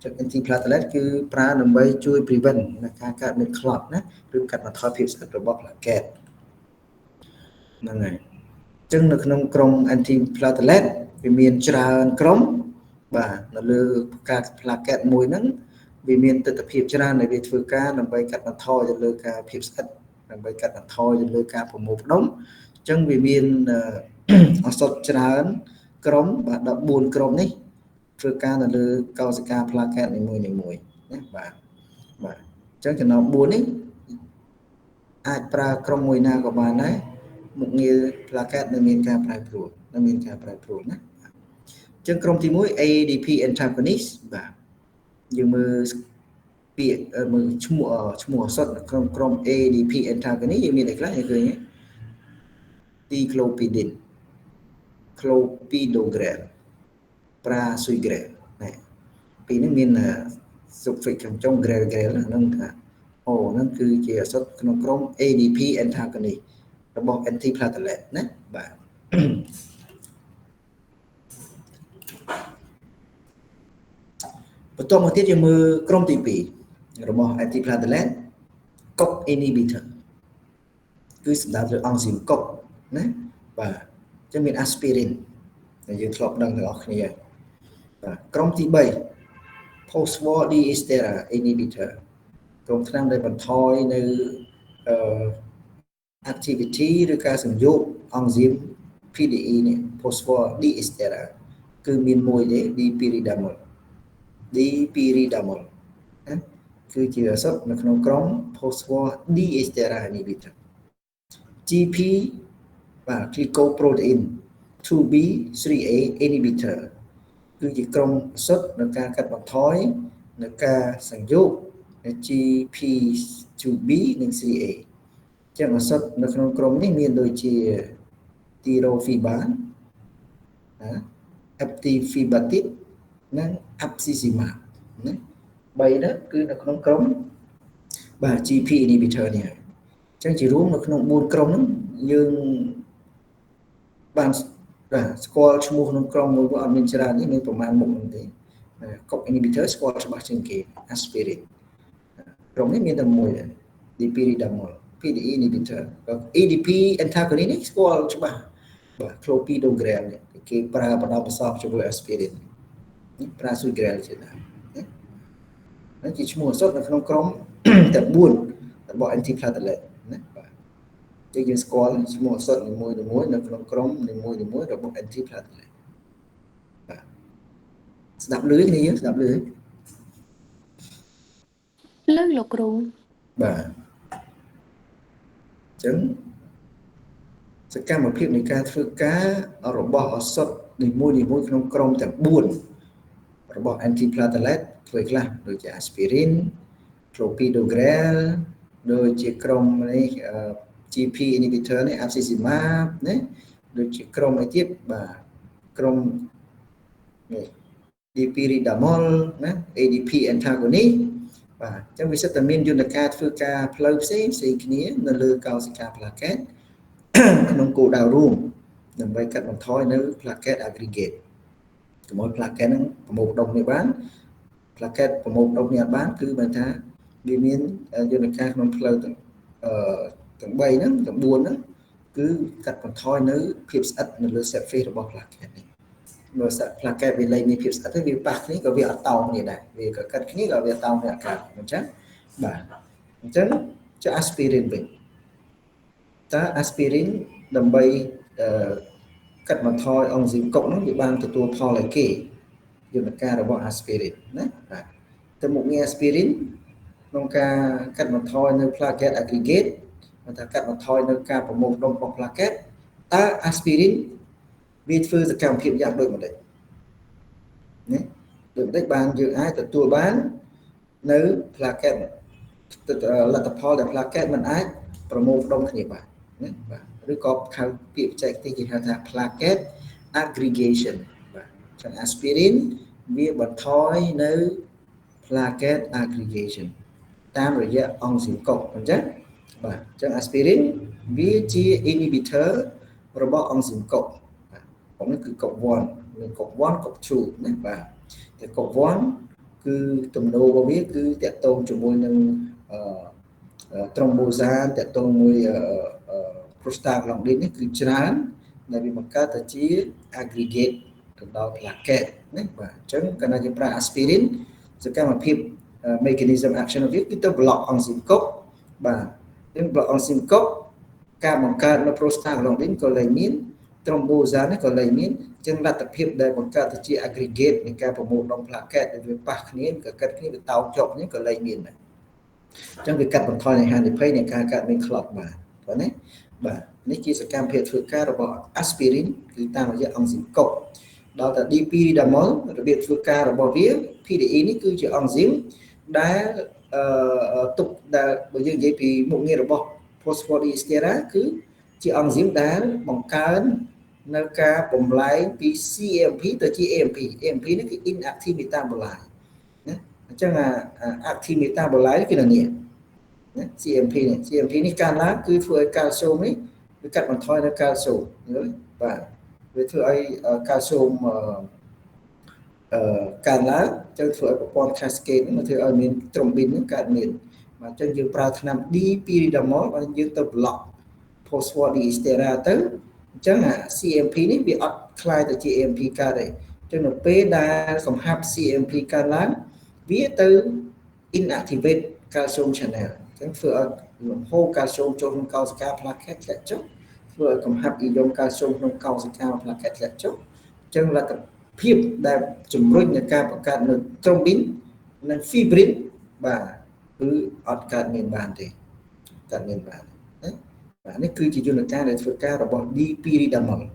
ចឹង antiplatelet គឺប្រើដើម្បីជួយ prevent នៅការកើតមាន clot ណាឬកាត់បន្ថយភាពស្អិតរបស់ plaquette ហ្នឹងហើយអញ្ចឹងនៅក្នុងក្រុម antiplatelet វាមានច្រើនក្រុមបាទនៅលើការ plaquette មួយហ្នឹងវាមានទិដ្ឋភាពច្រើនដែលវាធ្វើការដើម្បីកាត់បន្ថយទៅលើការភាពស្អិតដើម្បីកាត់បន្ថយទៅលើការប្រមូលផ្ដុំអញ្ចឹងវាមានឱសថច្រើនក្រុមបាទ14ក្រុមនេះធ្វើការនៅលើកោសិកា plaquette នីមួយៗណាបាទបាទអញ្ចឹងចំណោម4នេះអាចប្រើក្រុមមួយណាក៏បានដែរមុខងារ plaquette នៅមានការប្រែប្រួលនៅមានការប្រែប្រួលណាអញ្ចឹងក្រុមទី1 ADP antagonist បាទយើងមើលពាក្យមើលឈ្មោះឈ្មោះឱសថនៅក្នុងក្រុម ADP antagonist យើងមានអីខ្លះយើងឃើញ ticlopidine clopidogrel prasugrel ណែពីរនេះមាន suffix ខាងចុង grel grel ហ្នឹងថាអូហ្នឹងគឺជាឱសថក្នុងក្រុម ADP antagonist របស់ antiplatelet ណាបាទបន្តមកទៀតយើងមើលក្រុមទី2របស់ antiplatelet COX inhibitor គឺសំដៅលើអង់ស៊ីម COX ណាបាទអញ្ចឹងមាន aspirin ដែលយើងធ្លាប់ដឹងទាំងអស់គ្នាបាទក្រុមទី3 phosphodiesterase inhibitor ក្រុមថ្នាំដែលបន្ថយនៅអឺ activity ឬការសង្យោគអង់ស៊ីម PDE នេះ phosphodiesterase គឺមានមួយទេ dipyridamole dipyridamole ណាគឺជាឱសថនៅក្នុងក្រុម phosphodiesterase inhibitor GP បាទ glycoprotein 2B 3A inhibitor គឺជាក្រុមឱសថនៅការកាត់បន្ថយនៅការសង្យោគ GP2B និង 3A ចឹងឱសថនៅក្នុងក្រុមនេះមានដូចជា Tirofiban ណា Eptifibatid និង Abciximab ណា3ហ្នឹងគឺនៅក្នុងក្រុមបាទ GP inhibitor នេះហើយអញ្ចឹងជារួមនៅក្នុង4ក្រុមហ្នឹងយើងបានបាទស្គាល់ឈ្មោះក្នុងក្រុមមួយអត់មានច្រើននេះមានប្រមាណមុខហ្នឹងទេ COX inhibitor ស្គាល់ច្បាស់ជាងគេ aspirin ក្រុមនេះមានតែមួយដែរ dipyridamole PDE inhibitor ADP antagonist នេះស្គាល់ច្បាស់បាទ clopidogrel នេះគេប្រើបណ្ដោះអាសន្នជាមួយ aspirin នេះ prasugrel ជាដើមណាជាឈ្មោះឱសថនៅក្នុងក្រុមទាំង4របស់ antiplatelet ណាបាទចឹងយើងស្គាល់ឈ្មោះឱសថនីមួយៗនៅក្នុងក្រុមនីមួយៗរបស់ antiplatelet បាទស្ដាប់ឮគ្នាយើងស្ដាប់ឮឮលោកគ្រូបាទអញ្ចឹងសកម្មភាពនៃការធ្វើការរបស់ឱសថនីមួយៗក្នុងក្រុមទាំង4របស់ antiplatelet ធ្វើខ្លះដូចជា aspirin clopidogrel ដូចជាក្រុមនេះ GP inhibitor នេះ abciximab ណាដូចជាក្រុមអីទៀតបាទក្រុមនេះ dipyridamole ណា ADP antagonist បាទអញ្ចឹងវាសិតតែមានយន្តការធ្វើការផ្លូវផ្សេងផ្សេងគ្នានៅលើកោសិកា plaquette ក្នុងគោលដៅរួមដើម្បីកាត់បន្ថយនៅ plaquette aggregate កុំឲ្យ plaquette ហ្នឹងប្រមូលផ្ដុំគ្នាបាន plaquette ប្រមូលផ្ដុំគ្នាអត់បានគឺបានថាវាមានយន្តការក្នុងផ្លូវទាំងទាំង3ហ្នឹងទាំង4ហ្នឹងគឺកាត់បន្ថយនៅភាពស្អិតនៅលើ surface របស់ plaquette នេះបើ plaquette វាលែងមានភាពស្អិតទេវាប៉ះគ្នាក៏វាអត់តោងគ្នាដែរវាក៏កាត់គ្នាក៏វាតោងគ្នាអត់កើតអញ្ចឹងបាទអញ្ចឹងចុះ aspirin វិញ តើ aspirin ដើម្បីកាត់បន្ថយអង់ស៊ីម COX ហ្នឹងវាបានទទួលផលឲ្យគេយន្តការរបស់ aspirin ណាបាទទៅមុខងារ aspirin ក្នុងការកាត់បន្ថយនៅ platelet aggregate ថាកាត់បន្ថយនៅការប្រមូលផ្ដុំរបស់ platelet តើ aspirin វាធ្វើសកម្មភាពយ៉ាងដូចម្ដេចណាដូចម្ដេចបានយើងអាចទទួលបាននៅ platelet លទ្ធផលដែល platelet មិនអាចប្រមូលផ្ដុំគ្នាបានណាបាទឬក៏ហៅពាក្យបច្ចេកទេសគេហៅថា platelet aggregation បាទចឹង aspirin វាបន្ថយនៅ platelet aggregation តាមរយៈអង់ស៊ីម COX អញ្ចឹងបាទអញ្ចឹង aspirin វាជា inhibitor របស់អង់ស៊ីម COX បាទកុកនេះគឺ COX 1 មាន COX 1 COX 2ណាបាទតែ COX 1គឺទំនោររបស់វាគឺតាក់ទងជាមួយនឹងអឺthromboxane តាក់ទងមួយ prostaglandin នេះគឺច្រើនដែលវាបង្កើតទៅជា aggregate ទៅដល់ platelet ណាបាទអញ្ចឹងកាលណាយើងប្រើ aspirin សកម្មភាព mechanism action របស់វាគឺទៅ block អង់ស៊ីម COX បាទអញ្ចឹង block អង់ស៊ីម COX ការបង្កើតនៅ prostaglandin ក៏លែងមាន thromboxane នេះក៏លែងមានអញ្ចឹងលទ្ធភាពដែលបង្កើតទៅជា aggregate នៃការប្រមូលដុំ platelet ដែលវាប៉ះគ្នាក៏កាត់គ្នាវាតោងជាប់គ្នាក៏លែងមានដែរអញ្ចឹងវាកាត់បន្ថយនៃហានិភ័យនៃការកើតមាន clot បានបាទណាបាទនេះជាសកម្មភាពធ្វើការរបស់ aspirin គឺតាមរយៈអង់ស៊ីម COX ដល់តែ dipyridamole របៀបធ្វើការរបស់វា PDE នេះគឺជាអង់ស៊ីមដែលអឺទុកដែលបើយើងនិយាយពីមុខងាររបស់ phosphodiesterase គឺជាអង់ស៊ីមដែលបង្កើននៅការបំលែងពី CAMP ទៅជា AMP AMP នេះគឺ inactive metabolite ណាអញ្ចឹងអា active metabolite គឺនៅនេះណា CAMP នេះ CAMP នេះកាលឡើងគឺធ្វើឲ្យកាល់ស្យូមនេះវាកាត់បន្ថយនៅកាល់ស្យូមយល់បាទវាធ្វើឲ្យកាល់ស្យូមអឺកើនឡើងចឹងធ្វើឲ្យប្រព័ន្ធ cascade ហ្នឹងធ្វើឲ្យមាន thrombin ហ្នឹងកើតមានបាទអញ្ចឹងយើងប្រើថ្នាំ dipyridamole បាទយើងទៅ block phosphodiesterase ទៅអញ្ចឹងអា CAMP នេះវាអត់ក្លាយទៅជា AMP កើតទេអញ្ចឹងនៅពេលដែលកំហាប់ CAMP កើនឡើងវាទៅ inactivate calcium channel អញ្ចឹងធ្វើឲ្យលំហូរកាល់ស្យូមចូលក្នុងកោសិកា platelet ធ្លាក់ចុះធ្វើឲ្យកំហាប់អ៊ីយ៉ុងកាល់ស្យូមក្នុងកោសិកា platelet ធ្លាក់ចុះអញ្ចឹងលទ្ធភាពដែលជំរុញនៃការបង្កើតនៅ thrombin និង fibrin បាទគឺអត់កើតមានបានទេកើតមានបានណាបាទនេះគឺជាយន្តការដែលធ្វើការរបស់ dipyridamole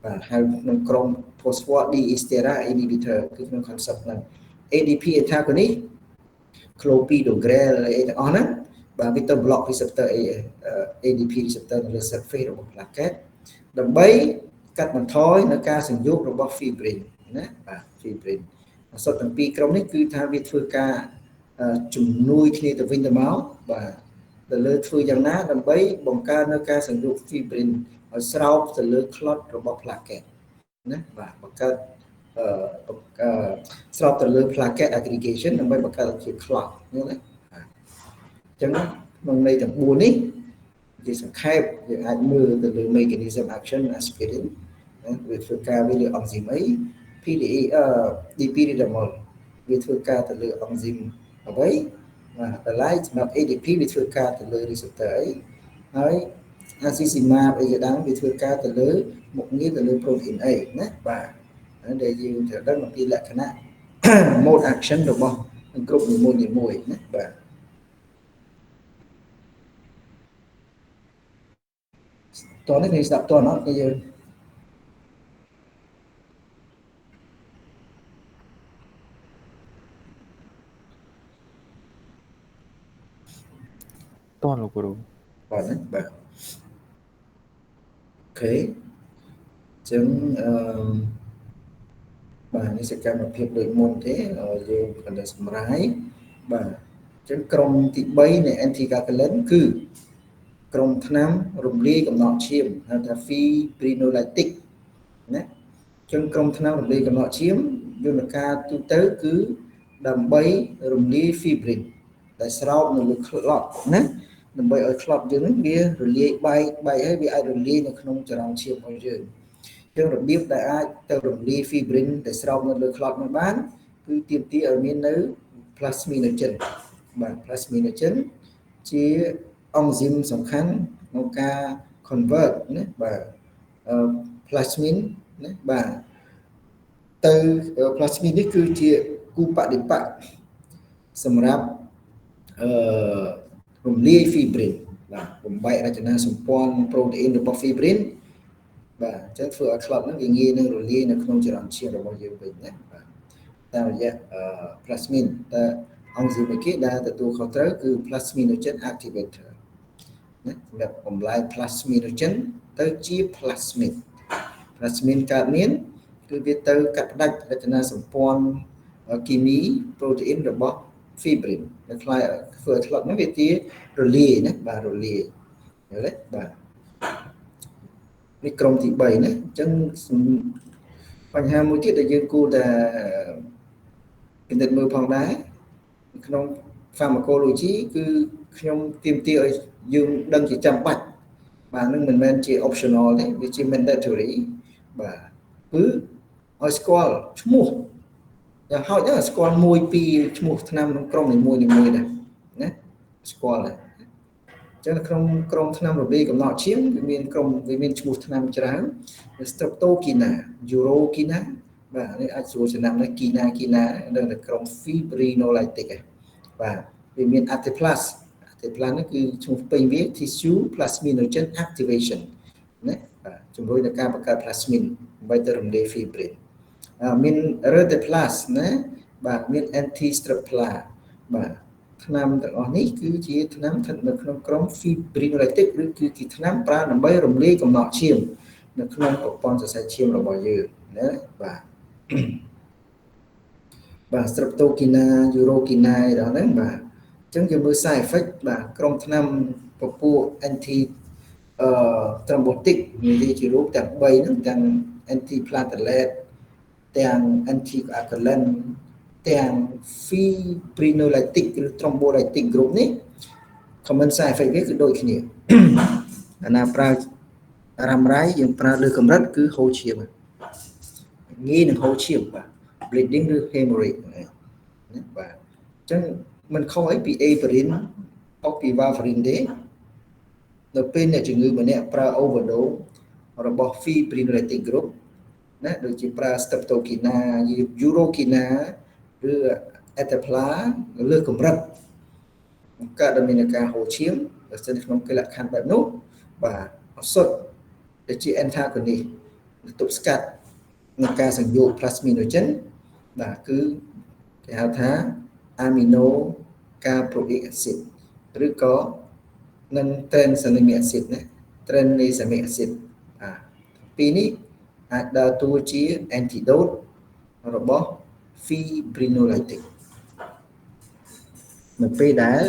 បាទហៅក្នុងក្រុម phosphodiesterase inhibitor គឺក្នុង concept ហ្នឹង ADP antagonist clopidogrel អីទាំងអស់ហ្នឹងបាទវាទៅ block receptor ADP receptor នៅលើ surface របស់ platelet ដើម្បីកាត់បន្ថយនៅការសង្យោគរបស់ fibrin ណាបាទ fibrin សុទ្ធទាំងពីរក្រុមនេះគឺថាវាធ្វើការជំនួយគ្នាទៅវិញទៅមកបាទទៅលើធ្វើយ៉ាងណាដើម្បីបង្កើននៅការសង្យោគ fibrin ឲ្យស្រោបទៅលើ clot របស់ platelet ណាបាទបង្កើតអឺស្របទៅលើ platelet aggregation ដើម្បីបង្កើតជា clot យល់ទេបាទអញ្ចឹងក្នុងន័យទាំង4នេះជាសង្ខេបយើងអាចមើលទៅលើ mechanism action aspirin ណាវាធ្វើការវាលើអង់ស៊ីមអី PDE អឺ dipyridamole វាធ្វើការទៅលើអង់ស៊ីមអ្វីបាទតម្លៃសម្រាប់ ADP វាធ្វើការទៅលើ receptor អីហើយ abciximab អីជាដើមវាធ្វើការទៅលើមុខងារទៅលើ protein អីណាបាទដែលយើងត្រូវដឹងអំពីលក្ខណៈ mode action របស់គ្រប់នីមួយៗណាបាទតោះនេះគ្នាស្ដាប់តោះអត់គ្នាយើង តោះលោកគ្រូ បាទណាបាទ OK អញ្ចឹងអឺបាទនេះសកម្មភាពដូចមុនទេយើងគ្រាន់តែសម្រាយបាទអញ្ចឹងក្រុមទី3នៃ anticoagulant គឺក្រុមថ្នាំរំលាយកំណកឈាមហៅថា fibrinolytic ណាអញ្ចឹងក្រុមថ្នាំរំលាយកំណកឈាមយន្តការទូទៅគឺដើម្បីរំលាយ fibrin ដែលស្រោបនៅលើ clot ណាដើម្បីឲ្យ clot យើងនឹងវារលាយបែកបែកហើយវាអាចរលាយនៅក្នុងចរន្តឈាមរបស់យើងអញ្ចឹងរបៀបដែលអាចទៅរំលាយ fibrin ដែលស្រោបនៅលើ clot នោះបានគឺទាមទារឲ្យមាននៅ plasminogen បាទ plasminogen ជាអង់ស៊ីមសំខាន់ក្នុងការ convert ណាបាទ plasmin ណាបាទទៅ plasmin នេះគឺជាគូបដិបត្តិសម្រាប់អឺរំលាយ fibrin បាទបំបែករចនាសម្ព័ន្ធប្រូតេអ៊ីនរបស់ fibrin បាទអញ្ចឹងធ្វើឲ្យ clot ហ្នឹងវាងាយនឹងរលាយនៅក្នុងចរន្តឈាមរបស់យើងវិញណាបាទតាមរយៈ plasmin តើអង់ស៊ីមគេដែលទទួលខុសត្រូវគឺ plasminogen activator ណាសម្រាប់បំលែង plasminogen ទៅជា plasmin plasmin កើតមានគឺវាទៅកាត់ផ្ដាច់រចនាសម្ព័ន្ធគីមីប្រូតេអ៊ីនរបស់ fibrin នៅខ្លាយធ្វើឲ្យ clot ហ្នឹងវាជារលាយណាបាទរលាយយល់ទេបាទនេះក្រុមទី3ណាអញ្ចឹងបញ្ហាមួយទៀតដែលយើងគួរតែពិនិត្យមើលផងដែរក្នុង pharmacology គឺខ្ញុំទាមទារឲ្យយើងដឹងជាចាំបាច់បាទនឹងមិនមែនជា optional ទេវាជា mandatory បាទគឺឲ្យស្គាល់ឈ្មោះយ៉ាងហោចណាស់ស្គាល់មួយពីរឈ្មោះថ្នាំក្នុងក្រុមនីមួយៗដែរណាស្គាល់ដែរអញ្ចឹងក្នុងក្រុមថ្នាំរបៀកំណត់ឈាមវាមានក្រុមវាមានឈ្មោះថ្នាំច្រើន Streptokinase Urokinase បាទនេះអាចស្រួលចំណាំណា Kina Kina ដឹងតែក្រុម fibrinolytic ឯងបាទវាមាន Alteplase Alteplase នេះគឺឈ្មោះពេញវា tissue plasminogen activation ណាបាទជំរុញដល់ការបង្កើត plasmin ដើម្បីទៅរំលាយ fibrin មាន Reteplase ណាបាទមាន anti-streptla បាទថ្នាំទាំងអស់នេះគឺជាថ្នាំស្ថិតនៅក្នុងក្រុម fibrinolytic ឬគឺជាថ្នាំប្រើដើម្បីរំលាយកំណកឈាមនៅក្នុងប្រព័ន្ធសរសៃឈាមរបស់យើងណាបាទបាទ streptokinase urokinase ដល់ហ្នឹងបាទអញ្ចឹងយើងមើល side effect បាទក្រុមថ្នាំពពួក anti អឺ thrombotic និយាយជារូបទាំង3ហ្នឹងទាំង anti platelet ទាំង anticoagulant ទាំង fibrinolytic ឬ thrombolytic group នេះ common side effect វាគឺដូចគ្នាអាណាប្រើរ៉ាំរ៉ៃយើងប្រើលើកម្រិតគឺហូរឈាមងាយនឹងហូរឈាមបាទ bleeding ឬ hemorrhage ណាបាទអញ្ចឹងមិនខុសអីពី heparin ខុសពី warfarin ទេនៅពេលអ្នកជំងឺម្នាក់ប្រើ overdose របស់ fibrinolytic group ណាដូចជាប្រើ streptokinase urokinase ឬ alteplase លើកម្រិតកើតដល់មានការហូរឈាមបើសិនក្នុងកិលខណ្ឌបែបនោះបាទឱសថដែលជា antagonist ទប់ស្កាត់នឹងការសង្យោគ plasminogen បាទគឺគេហៅថា amino caproic acid ឬក៏នឹង tranexamic acid ណា tranexamic acid បាទពីរនេះអាចដើរតួជា antidote របស់ fibrinolytic នៅពេលដែល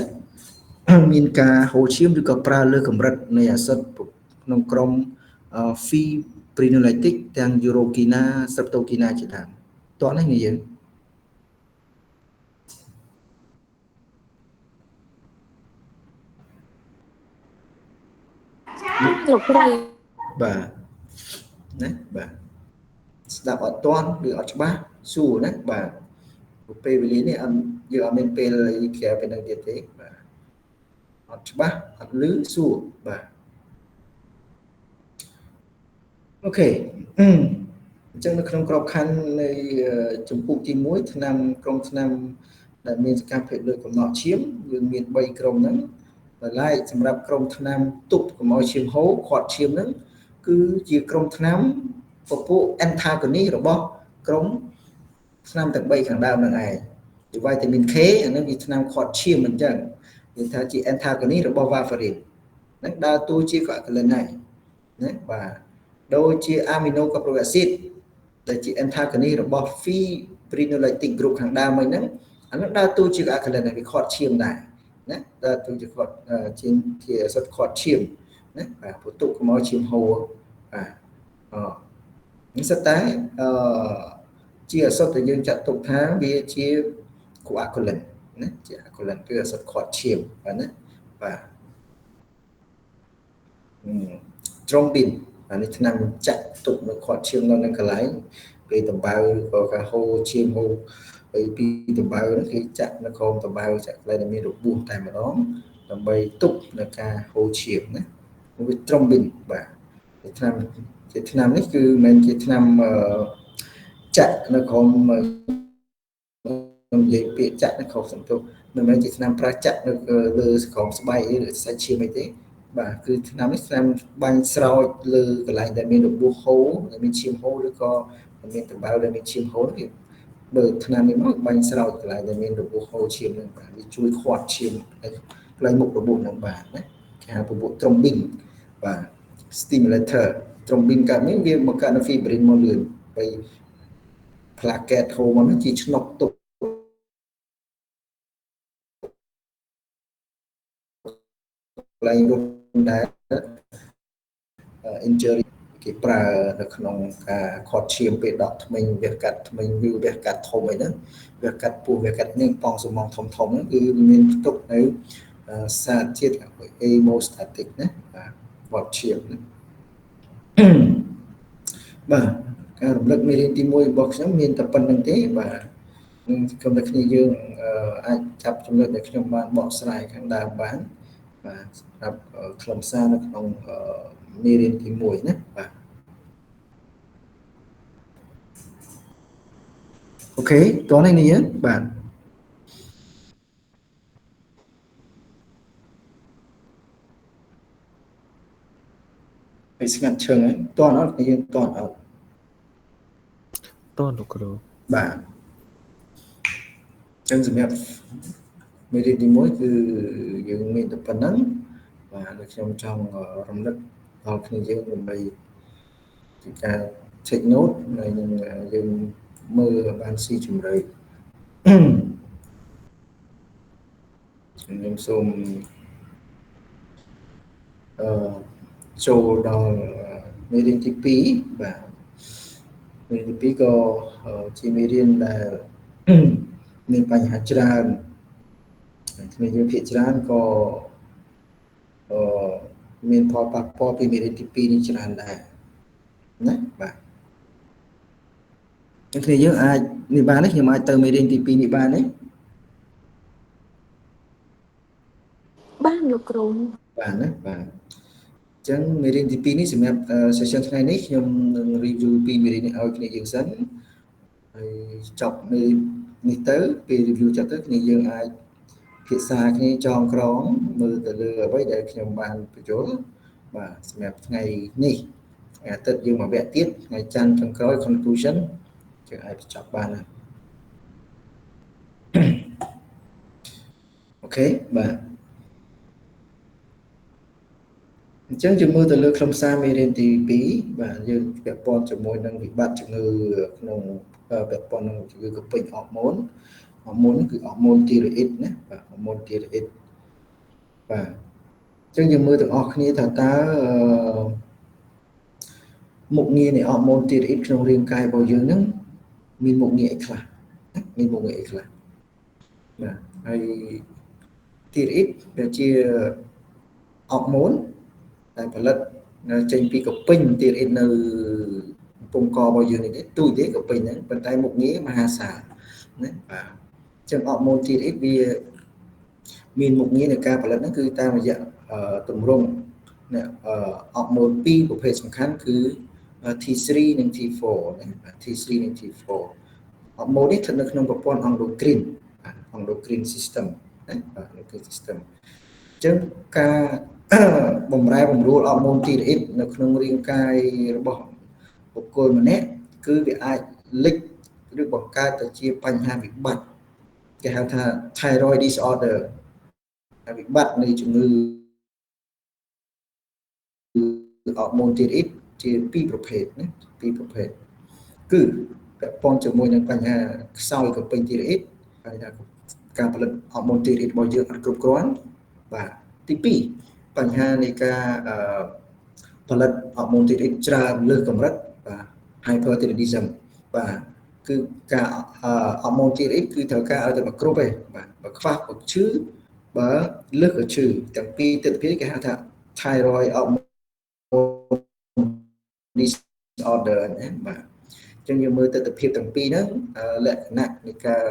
មានការហូរឈាមឬក៏ប្រើលើកម្រិតនៃអាស៊ីតក្នុងក្រុម fibrinolytic ទាំង urokinase streptokinase ជាដើមតោះនេះយើង លោកគ្រូ បាទណាបាទស្ដាប់អត់ទាន់ឬអត់ច្បាស់សួរណាបាទពេលវេលានេះអត់យើងអត់មានពេលក្រៅពីនឹងទៀតទេបាទអត់ច្បាស់អត់លឺសួរបាទ OK អញ្ចឹងនៅក្នុងក្របខ័ណ្ឌនៃចម្ពោះទី1ថ្នាំក្រុមថ្នាំដែលមានសកម្មភាពលើកំណកឈាមយើងមាន3ក្រុមហ្នឹងដោយឡែកសម្រាប់ក្រុមថ្នាំទប់កុំឲ្យឈាមហូរខាត់ឈាមហ្នឹងគឺជាក្រុមថ្នាំពពួក antagonist របស់ក្រុមថ្នាំទាំង3ខាងដើមហ្នឹងឯងជាវីតាមីន K អាហ្នឹងវាថ្នាំខាត់ឈាមអញ្ចឹងនិយាយថាជា antagonist របស់ warfarin ហ្នឹងដើរតួជា coagulant ហើយណាបាទដូចជា aminocaproic acid ដែលជា antagonist របស់ fibrinolytic group ខាងដើមហ្នឹងអាហ្នឹងដើរតួជា coagulant ហើយវាខាត់ឈាមដែរណាដើរតួជាខាត់ជាជាអាស៊ីតខាត់ឈាមណាបាទព្រោះទុកកុំឲ្យឈាមហូរបាទអនេះសិតតែអឺជាឱសថដែលយើងចាត់ទុកថាវាជា coagulant ណាជា coagulant គឺឱសថខាត់ឈាមបាទណាបាទ thrombin អានេះថ្នាំចាក់ទុកនៅខាត់ឈាមនៅនឹងកន្លែងពេលដំបៅឬក៏ការហូរឈាមហូរពេលពីដំបៅហ្នឹងគេចាក់នៅក្រោមដំបៅចាក់កន្លែងដែលមានរបួសតែម្ដងដើម្បីទប់នៅការហូរឈាមណា វា thrombin បាទថ្នាំជាថ្នាំនេះគឺមិនមែនជាថ្នាំចាក់នៅក្រុមខ្ញុំនិយាយពាក្យចាក់នៅខុសសំទោសមិនមែនជាថ្នាំប្រើចាក់នៅលើក្រោមស្បែកឬសាច់ឈាមអីទេបាទគឺថ្នាំនេះថ្នាំបាញ់ស្រោចលើកន្លែងដែលមានរបួសហូរដែលមានឈាមហូរឬក៏មានដំបៅដែលមានឈាមហូរគេបើថ្នាំនេះមកបាញ់ស្រោចកន្លែងដែលមានរបួសហូរឈាមនឹងបាទវាជួយខាត់ឈាមកន្លែងមុខរបួសនឹងបាទណាគេហៅពពួក thrombin បាទ stimulator thrombin កើតនេះវាមកកើតនៅ fibrin មកលឿនទៅ plaquette ហូរមកនោះជាឆ្នុកទុកកន្លែងរត់ដែល injury គេប្រើនៅក្នុងការខាត់ឈាមពេលដកធ្មេញវះកាត់ធ្មេញឬវះកាត់ធំអីហ្នឹងវះកាត់ពោះវះកាត់នេះប៉ងសំងធំធំហ្នឹងគឺមានផ្ទុកនៅសារជាតិ hemostatic ណាបាទវត្តឈាមណាបាទការរំលឹកមេរៀនទី1របស់ខ្ញុំមានតែប៉ុណ្្នឹងទេបាទនឹងក្រុមតែគ្នាយើងអាចចាប់ចំណុចដែលខ្ញុំបានបកស្រាយខាងដើមបានបាទសម្រាប់ខ្លឹមសារនៅក្នុងមេរៀនទី1ណាបាទអូខេតោះនេះយើងបាទហើយស្ងាត់ឈឹងហើយតោះអត់យើងតោះអត់តោះលោកគ្រូបាទចឹងសម្រាប់មេរៀនទី1គឺយើងមានតែប៉ុណ្្នឹងបាទហើយខ្ញុំចង់រំលឹកដល់គ្នាយើងដើម្បីជាការ take note ហើយនឹងយើងមើលបានស៊ីជម្រៅខ្ញុំសូមចូលដល់មេរៀនទី2បាទមេរៀនទី2ក៏ជាមេរៀនដែលមានបញ្ហាច្រើនគ្នាយើងភាគច្រើនក៏មានផលប៉ះពាល់ពីមេរៀនទី2នេះច្រើនដែរណាបាទគ្នាយើងអាចនេះបានទេខ្ញុំអាចទៅមេរៀនទី2នេះបានទេបានលោកគ្រូបានណាបាទអញ្ចឹងមេរៀនទី2នេះសម្រាប់ session ថ្ងៃនេះខ្ញុំនឹង review ពីមេរៀននេះឲ្យគ្នាយើងសិនហើយចប់មេនេះទៅពេល review ចប់ទៅគ្នាយើងអាចភាសាគ្នាចងក្រងមើលទៅលើអ្វីដែលខ្ញុំបានបញ្យល់បាទសម្រាប់ថ្ងៃនេះថ្ងៃអាទិត្យយើងមកវគ្គទៀតថ្ងៃច័ន្ទចុងក្រោយ conclusion យើងអាចបញ្ចប់បានណាអូខេបាទអញ្ចឹងយើងមើលទៅលើខ្លឹមសារមេរៀនទី2បាទយើងពាក់ព័ន្ធជាមួយនឹងវិបត្តិជំងឺក្នុងពាក់ព័ន្ធនឹងជំងឺក្រពេញអរម៉ូនអរម៉ូនគឺអរម៉ូនធីរ៉ូអ៊ីតណាបាទអរម៉ូនធីរ៉ូអ៊ីតបាទអញ្ចឹងយើងមើលទាំងអស់គ្នាថាតើមុខងារនៃអរម៉ូនធីរ៉ូអ៊ីតក្នុងរាងកាយរបស់យើងហ្នឹងមានមុខងារអីខ្លះមានមុខងារអីខ្លះបាទហើយធីរ៉ូអ៊ីតវាជាអរម៉ូនដែលផលិតចេញពីក្រពេញធីរ៉ូអ៊ីតនៅកំពង់ករបស់យើងនេះទេទូចទេក្រពេញហ្នឹងប៉ុន្តែមុខងារមហាសាលណាបាទចឹងអរម៉ូនធីរ៉ូអ៊ីតវាមានមុខងារនៃការផលិតហ្នឹងគឺតាមរយៈទម្រង់អរម៉ូនពីរប្រភេទសំខាន់គឺ T3 និង T4 ណា T3 និង T4 អរម៉ូននេះស្ថិតនៅក្នុងប្រព័ន្ធ endocrine បាទ endocrine system ណាបាទ endocrine system អញ្ចឹងការបំរែបំរួលអរម៉ូនធីរ៉ូអ៊ីតនៅក្នុងរាងកាយរបស់បុគ្គលម្នាក់គឺវាអាចលិចឬបង្កើតទៅជាបញ្ហាវិបត្តិគេហៅថា thyroid disorder វិបត្តិនៃជំងឺអរម៉ូនធីរ៉ូអ៊ីតជាពីរប្រភេទណាពីរប្រភេទគឺពាក់ព័ន្ធជាមួយនឹងបញ្ហាខ្សោយក្រពេញធីរ៉ូអ៊ីតហើយថាការផលិតអរម៉ូនធីរ៉ូអ៊ីតរបស់យើងអត់គ្រប់គ្រាន់បាទទី2បញ្ហានៃការផលិតអរម៉ូនធីរ៉ូអ៊ីតច្រើនលើសកម្រិតបាទ hyperthyroidism បាទគឺការអរម៉ូនធីរ៉ូអ៊ីតគឺត្រូវការឲ្យតែមកគ្រប់ឯងបាទបើខ្វះក៏ឈឺបើលើសក៏ឈឺទាំងពីរទិដ្ឋភាពគេហៅថា thyroid hormone disorder ណាបាទអញ្ចឹងយើងមើលទិដ្ឋភាពទាំងពីរហ្នឹងលក្ខណៈនៃការ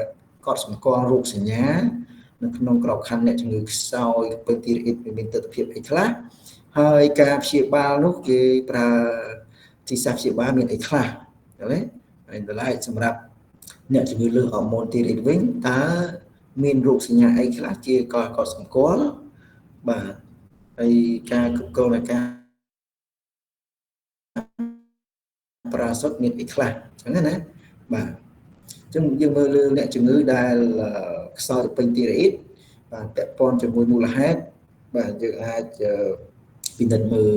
កត់សម្គាល់រោគសញ្ញានៅក្នុងក្របខ័ណ្ឌអ្នកជំងឺខ្សោយក្រពេញធីរ៉ូអ៊ីតវាមានទិដ្ឋភាពអីខ្លះ ហើយការព្យាបាលនោះគេប្រើទីសាស្ត្រព្យាបាលមានអីខ្លះឃើញទេហើយតម្លៃសម្រាប់អ្នកជំងឺលើសហូម៉ូនធីរ៉ុយវិញតើមានរោគសញ្ញាអីខ្លះជាកត់សម្គាល់បាទហើយការគ្រប់គ្រងនៃការប្រាសុទ្ធមានអីខ្លះអញ្ចឹងណាបាទអញ្ចឹងយើងមើលលើអ្នកជំងឺដែលខ្សោយពេញធីរ៉ុយបាទពាក់ព័ន្ធជាមួយមូលហេតុបាទយើងអាចពិនិត្យមើល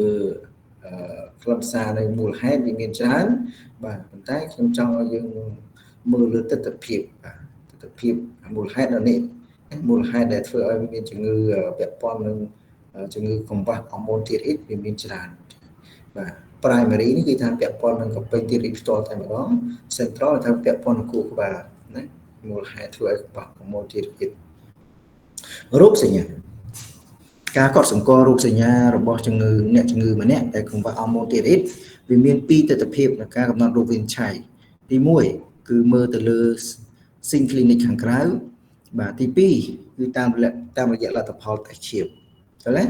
ខ្លឹមសារនៃមូលហេតុវាមានច្រើនបាទប៉ុន្តែខ្ញុំចង់ឲ្យយើងមើលលើទិដ្ឋភាពបាទទិដ្ឋភាពមូលហេតុនេះមូលហេតុដែលធ្វើឲ្យមានជំងឺពាក់ព័ន្ធនឹងជំងឺកង្វះហូម៉ូនធីរ៉ុយវាមានច្រើនបាទ primary នេះគឺថាពាក់ព័ន្ធនឹងកពេញធីរ៉ុយផ្ទាល់តែម្ដង central ថាពាក់ព័ន្ធនឹងខួរក្បាលណាមូលហេតុធ្វើឲ្យកង្វះហូម៉ូនធីរ៉ុយរោគសញ្ញាការកត់សម្គាល់រោគសញ្ញារបស់ជំងឺអ្នកជំងឺម្នាក់ដែលកង្វះហូម៉ូនធីរ៉ុយវាមានពីរទិដ្ឋភាពនៃការកំណត់រោគវិនិច្ឆ័យទី1គឺមើលទៅលើ ស clinic ខាងក្រៅបាទទី2គឺតាមរយៈលទ្ធផលតេស្តឈាមឃើញទេ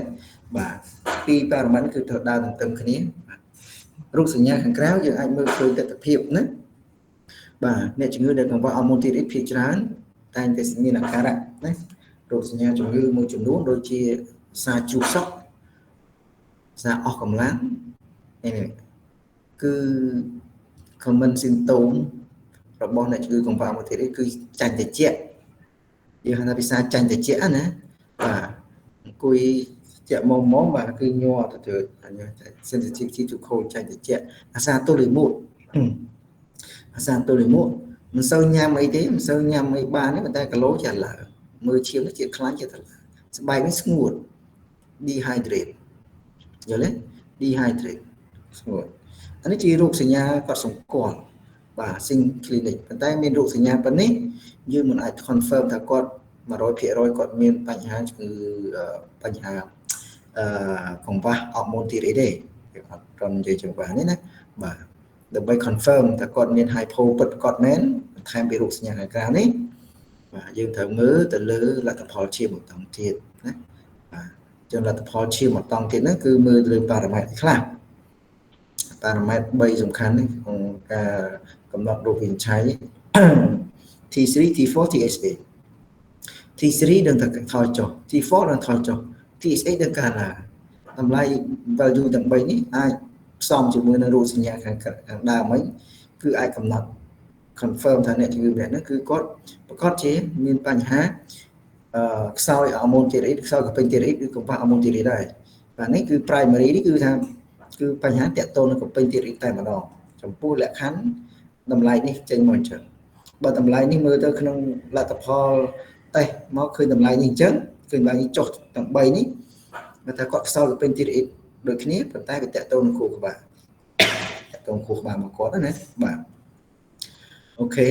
បាទពីរប៉ារ៉ាម៉ែត្រគឺត្រូវដើរទន្ទឹមគ្នារោគសញ្ញាខាងក្រៅយើងអាចមើលឃើញទិដ្ឋភាពណាបាទអ្នកជំងឺដែលកង្វះហូម៉ូនធីរ៉ុយភាគច្រើនតែងតែមានអាការៈណារោគសញ្ញាជំងឺមួយចំនួនដូចជាសារជ្រុះសក់សារអស់កម្លាំងនេះគឺ common symptom របស់អ្នកជំងឺកង្វះហូម៉ូនធីរ៉ុយគឺចាញ់ត្រជាក់យើងហៅថាភាសាចាញ់ត្រជាក់ណាបាទអង្គុយជាក់មុំមុំបាទគឺញ័រទៅទៅ sensitivity to cold ចាញ់ត្រជាក់អាសាទលិមុអាសាទលិមុមិនសូវញ៉ាំអីទេមិនសូវញ៉ាំអីបានទេប៉ុន្តែគីឡូចាស់ឡើងមើលឈាមជាខ្លាញ់ជាទៅស្បែកនេះស្ងួត dehydrate យល់ទេ dehydrate ស្ងួតអានេះជារោគសញ្ញាគាត់សម្គាល់បាទ sing clinic ប៉ុន្តែមានរោគសញ្ញាប៉ុណ្នេះយើងមិនអាច confirm ថាគាត់ 100% គាត់មានបញ្ហាជំងឺបញ្ហាកង្វះហូម៉ូនធីរ៉ុយទេយើងអត់ត្រឹមនិយាយចង្វានេះណាបាទដើម្បី confirm ថាគាត់មាន hypo ពិតប្រាកដមែនបន្ថែមពីរោគសញ្ញាខាងក្រៅនេះបាទយើងត្រូវមើលទៅលើលទ្ធផលឈាមមួយតង់ទៀតណាបាទចឹងលទ្ធផលឈាមមួយតង់ទៀតហ្នឹងគឺមើលលើប៉ារ៉ាម៉ែត្រខ្លះប៉ារ៉ាម៉ែត្រ3សំខាន់នេះក្នុងការកំណត់រោគវិនិច្ឆ័យ T3 T4 TSH T3 នឹងតែថយចុះ T4 នឹងថយចុះ TSH នឹងកើនឡើងតម្លៃ value ទាំង3នេះអាចផ្សំជាមួយនឹងរោគសញ្ញាខាងដើមវិញគឺអាចកំណត់ confirm ថាអ្នកជំងឺម្នាក់ហ្នឹងគឺគាត់ប្រកាសជាមានបញ្ហាខ្សោយហូម៉ូនធីរ៉ុយខ្សោយកពេញធីរ៉ុយឬកង្វះហូម៉ូនធីរ៉ុយដែរបាទនេះគឺ primary នេះគឺថាគឺបញ្ហាតាក់ទងនឹងកពេញធីរ៉ុយតែម្ដងចំពោះលក្ខខណ្ឌតម្លៃនេះចេញមកអញ្ចឹងបើតម្លៃនេះមើលទៅក្នុងលទ្ធផលតេស្តមកឃើញតម្លៃនេះអញ្ចឹងឃើញតម្លៃនេះចុះទាំង3នេះបើថាគាត់ខ្សោយកពេញធីរ៉ុយដូចគ្នាប៉ុន្តែវាតាក់ទងនឹងខួរក្បាលតាក់ទងខួរក្បាលរបស់គាត់ណាបាទអូខេ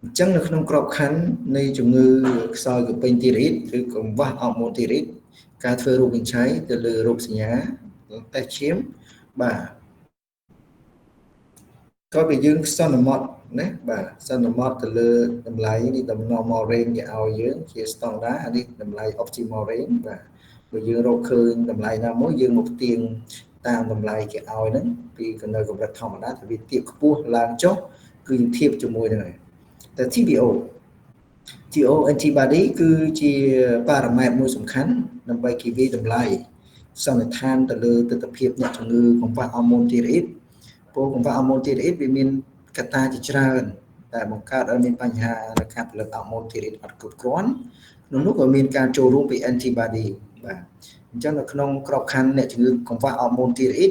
អញ្ចឹងនៅក្នុងក្របខ័ណ្ឌនៃជំងឺខ្សោយកពេញធីរ៉ុយឬកង្វះហូម៉ូនធីរ៉ុយការធ្វើរោគវិនិច្ឆ័យទៅលើរោគសញ្ញាតេស្តឈាមបាទក៏ពីយើងសន្មត់ណាបាទសន្មត់ទៅលើតម្លៃនេះ normal range គេឲ្យយើងជា standard អានេះតម្លៃ optimal range បាទបើយើងរកឃើញតម្លៃណាមួយយើងមកផ្ទៀងតាមតម្លៃគេឲ្យហ្នឹងពីនៅកម្រិតធម្មតាទៅវាទាបខ្ពស់ឡើងចុះគឺយើងធៀបជាមួយនឹងហើយតែ TPO TO antibody គឺជាប៉ារ៉ាម៉ែត្រមួយសំខាន់ដើម្បីគេវាយតម្លៃសន្និដ្ឋានទៅលើទិដ្ឋភាពអ្នកជំងឺកង្វះហូម៉ូនធីរ៉ុយព្រោះកង្វះហូម៉ូនធីរ៉ុយវាមានកត្តាជាច្រើនតែបង្កើតឲ្យមានបញ្ហាในការផលិតហូម៉ូនធីរ៉ុយអត់គ្រប់គ្រាន់ក្នុងនោះក៏មានការចូលរួមពី antibody បាទអញ្ចឹងនៅក្នុងក្របខ័ណ្ឌអ្នកជំងឺកង្វះហូម៉ូនធីរ៉ុយ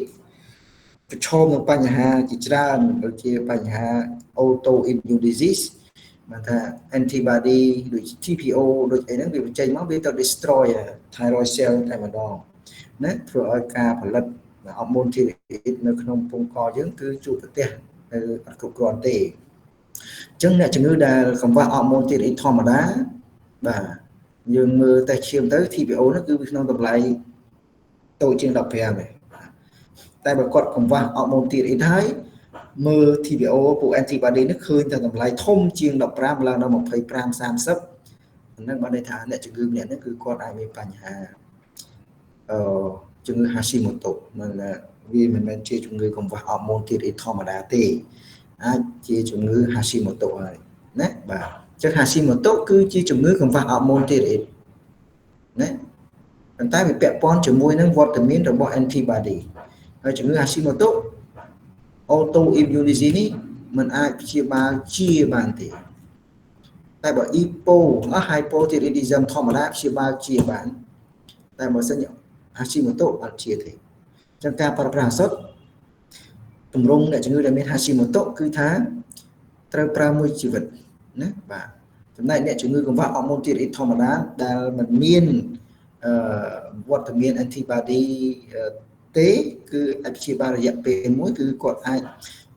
ប្រឈមនឹងបញ្ហាជាច្រើនដូចជាបញ្ហា autoimmune disease បានថា antibody ដូច TPO ដូចអីហ្នឹងវាបញ្ចេញមកវាទៅ destroy thyroid cell តែម្ដងណាធ្វើឲ្យការផលិតហូម៉ូនធីរ៉ុយនៅក្នុងពងកយើងគឺជួបប្រទះនៅអត់គ្រប់គ្រាន់ទេអញ្ចឹងអ្នកជំងឺដែលកង្វះហូម៉ូនធីរ៉ុយធម្មតាបាទយើងមើលតេស្តឈាមទៅ TPO នោះគឺវាក្នុងតម្លៃតូចជាង15ទេតែបើគាត់កង្វះហូម៉ូនធីរ៉ុយហើយមើល TPO ពួក antibody នេះឃើញតែតម្លៃធំជាង15ឡើងដល់25 30 ហ្នឹងបានន័យថាអ្នកជំងឺម្នាក់ហ្នឹងគឺគាត់អាចមានបញ្ហាអឺជំងឺ Hashimoto មិនវាមិនមែនជាជំងឺកង្វះអរម៉ូនធីរ៉ុយធម្មតាទេអាចជាជំងឺ Hashimoto ហើយណាបាទអញ្ចឹង Hashimoto គឺជាជំងឺកង្វះអរម៉ូនធីរ៉ុយណាប៉ុន្តែវាពាក់ព័ន្ធជាមួយនឹងវត្តមានរបស់ antibody ហើយជំងឺ Hashimoto autoimmune disease នេះมันអាចព្យាបាលជាបានទេតែបើ hypo hypothyroidism ធម្មតាព្យាបាលជាបានតែបើសិន Hashimoto អត់ជាទេអញ្ចឹងការប្រើប្រាស់ឱសថទម្រង់អ្នកជំងឺដែលមាន Hashimoto គឺថាត្រូវប្រើមួយជីវិតណាបាទចំណែកអ្នកជំងឺកង្វះអរម៉ូនធីរ៉ុយធម្មតាដែលមិនមានវត្តមាន antibody ទេគឺអាចព្យាបាលរយៈពេលមួយគឺគាត់អាច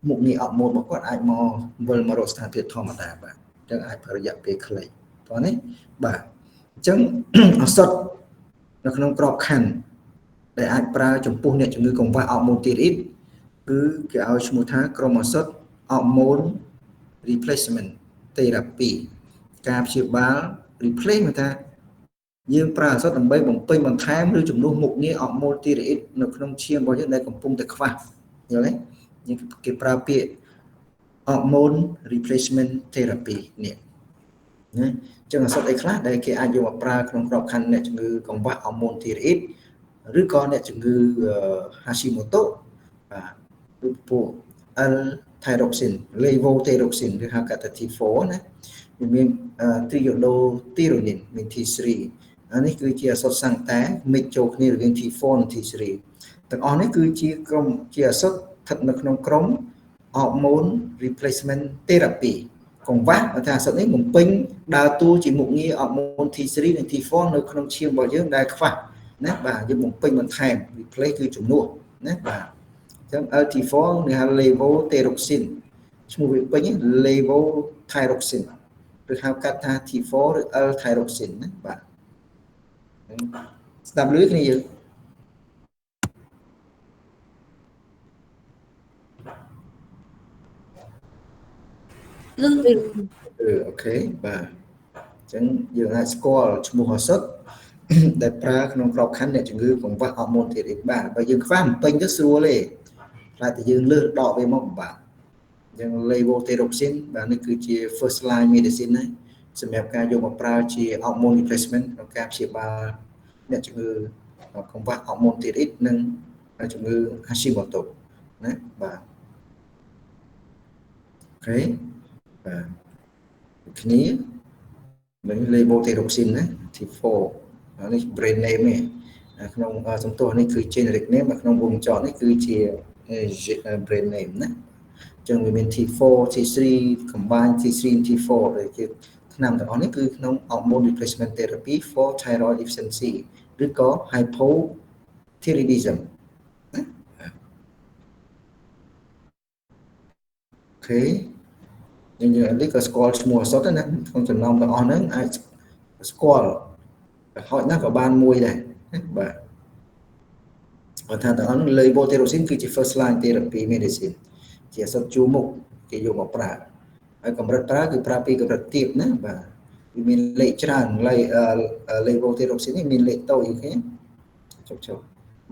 មុខងារអរម៉ូនរបស់គាត់អាចមកវិលមករកស្ថានភាពធម្មតាបាទអញ្ចឹងអាចរយៈពេលខ្លីតោះនេះបាទអញ្ចឹងឱសថនៅក្នុងក្របខ័ណ្ឌដែលអាចប្រើចំពោះអ្នកជំងឺកង្វះអរម៉ូនធីរ៉ុយគឺគេឲ្យឈ្មោះថាក្រុមឱសថ hormone replacement therapy ការព្យាបាល replace មានថាយើងប្រើឱសថដើម្បីបំពេញបន្ថែមឬជំនួសមុខងារអរម៉ូនធីរ៉ុយនៅក្នុងឈាមរបស់យើងដែលកំពុងតែខ្វះយល់ទេយើងគេប្រើពាក្យ hormone replacement therapy នេះណាអញ្ចឹងឱសថអីខ្លះដែលគេអាចយកមកប្រើក្នុងក្របខ័ណ្ឌអ្នកជំងឺកង្វះអរម៉ូនធីរ៉ុយឬក៏អ្នកជំងឺ Hashimoto បាទឬពួក L thyroxine levothyroxine ឬហៅកាត់ថា T4 ណាវាមាន triiodothyronine មាន T3 អានេះគឺជាឱសថសង្តាមិចចូលគ្នារវាង T4 និង T3 ទាំងអស់នេះគឺជាក្រុមជាឱសថស្ថិតនៅក្នុងក្រុម hormone replacement therapy កង្វះបើថាឱសថនេះបំពេញដើរតួជាមុខងារអរម៉ូន T3 និង T4 នៅក្នុងឈាមរបស់យើងដែលខ្វះណាបាទយើងបំពេញបន្ថែម replace គឺជំនួសណាបាទអញ្ចឹង LT4 គេហៅ levothyroxine ឈ្មោះវាពេញ levothyroxine ឬហៅកាត់ថា T4 ឬ L thyroxine ណាបាទស្ដាប់ឮគ្នាយើង លឺ OK បាទអញ្ចឹងយើងអាចស្គាល់ឈ្មោះឱសថដែលប្រើក្នុងក្របខ័ណ្ឌអ្នកជំងឺកង្វះអរម៉ូនធីរ៉ុយបាទបើយើងខ្វះបំពេញទៅស្រួលទេខ្លាចតែយើងលើសដកវាមកពិបាកអញ្ចឹង levothyroxine បាទនេះគឺជា first line medicine ណាសម្រាប់ការយកមកប្រើជា hormone replacement ក្នុងការព្យាបាលអ្នកជំងឺកង្វះអរម៉ូនធីរ៉ុយនិងជំងឺ Hashimoto ណាបាទ OK បាទគ្នានឹង levothyroxine ណា T4 នេះ brand name ទេក្នុងសំទោសនេះគឺ generic name ក្នុងវងចតនេះគឺជា brand name ណាអញ្ចឹងវាមាន T4 T3 combine T3 T4 ដែលជាថ្នាំទាំងអស់នេះគឺក្នុង hormone replacement therapy for thyroid deficiency ឬក៏ hypothyroidism ណា OK យើងនេះក៏ស្គាល់ឈ្មោះឱសថណាក្នុងចំណោមទាំងអស់ហ្នឹងអាចស្គាល់ហោចណាស់ក៏បានមួយដែរបាទបើថាទាំងអស់ហ្នឹង levothyroxine គឺជា first line therapy medicine ជាឱសថជួរមុខគេយកមកប្រើហើយកម្រិតប្រើគឺប្រើពីកម្រិតទាបណាបាទវាមានលេខច្រើន levothyroxine នេះមានលេខតូច OK ជប់ជប់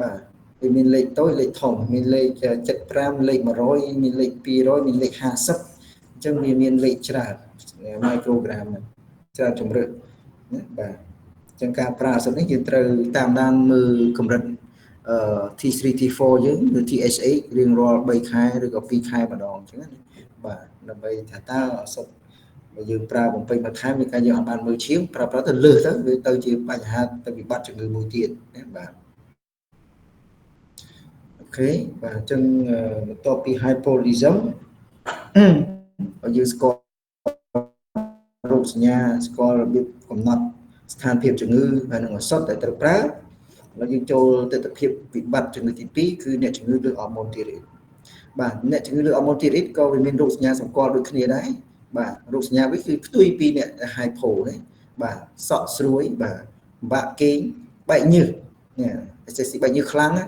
បាទវាមានលេខតូចលេខធំមានលេខ75លេខ100មានលេខ200មានលេខ50អញ្ចឹងវាមានលេខច្រើន microgram ច្រើនជំរឿណាបាទអញ្ចឹងការប្រើឱសថនេះយើងត្រូវតាមដានមើលកម្រិត T3 T4 យើងឬ TSH រៀងរាល់3ខែឬក៏2ខែម្ដងអញ្ចឹងណាបាទដើម្បីថាតើឱសថបើយើងប្រើបំពេញបន្ថែមនៃការយើងអត់បានមើលឈាមប្រើទៅលើសទៅវាទៅជាបញ្ហាទៅវិបត្តិជំងឺមួយទៀតណាបាទ OK បាទអញ្ចឹងបន្ទាប់ពី hypolism ឲ្យយើងស្គាល់រោគសញ្ញាស្គាល់របៀបកំណត់ស្ថានភាពជំងឺហើយនិងឱសថដែលត្រូវប្រើឥឡូវយើងចូលទិដ្ឋភាពវិបត្តិជំងឺទី2គឺអ្នកជំងឺលើសអរម៉ូនធីរ៉ុយបាទអ្នកជំងឺលើសអរម៉ូនធីរ៉ុយក៏វាមានរោគសញ្ញាសម្គាល់ដូចគ្នាដែរបាទរោគសញ្ញាវាគឺផ្ទុយពីអ្នក hypo ណាបាទសក់ស្រួយបាទបាក់គេងបែកញើសនេះ excessive បែកញើសខ្លាំងណា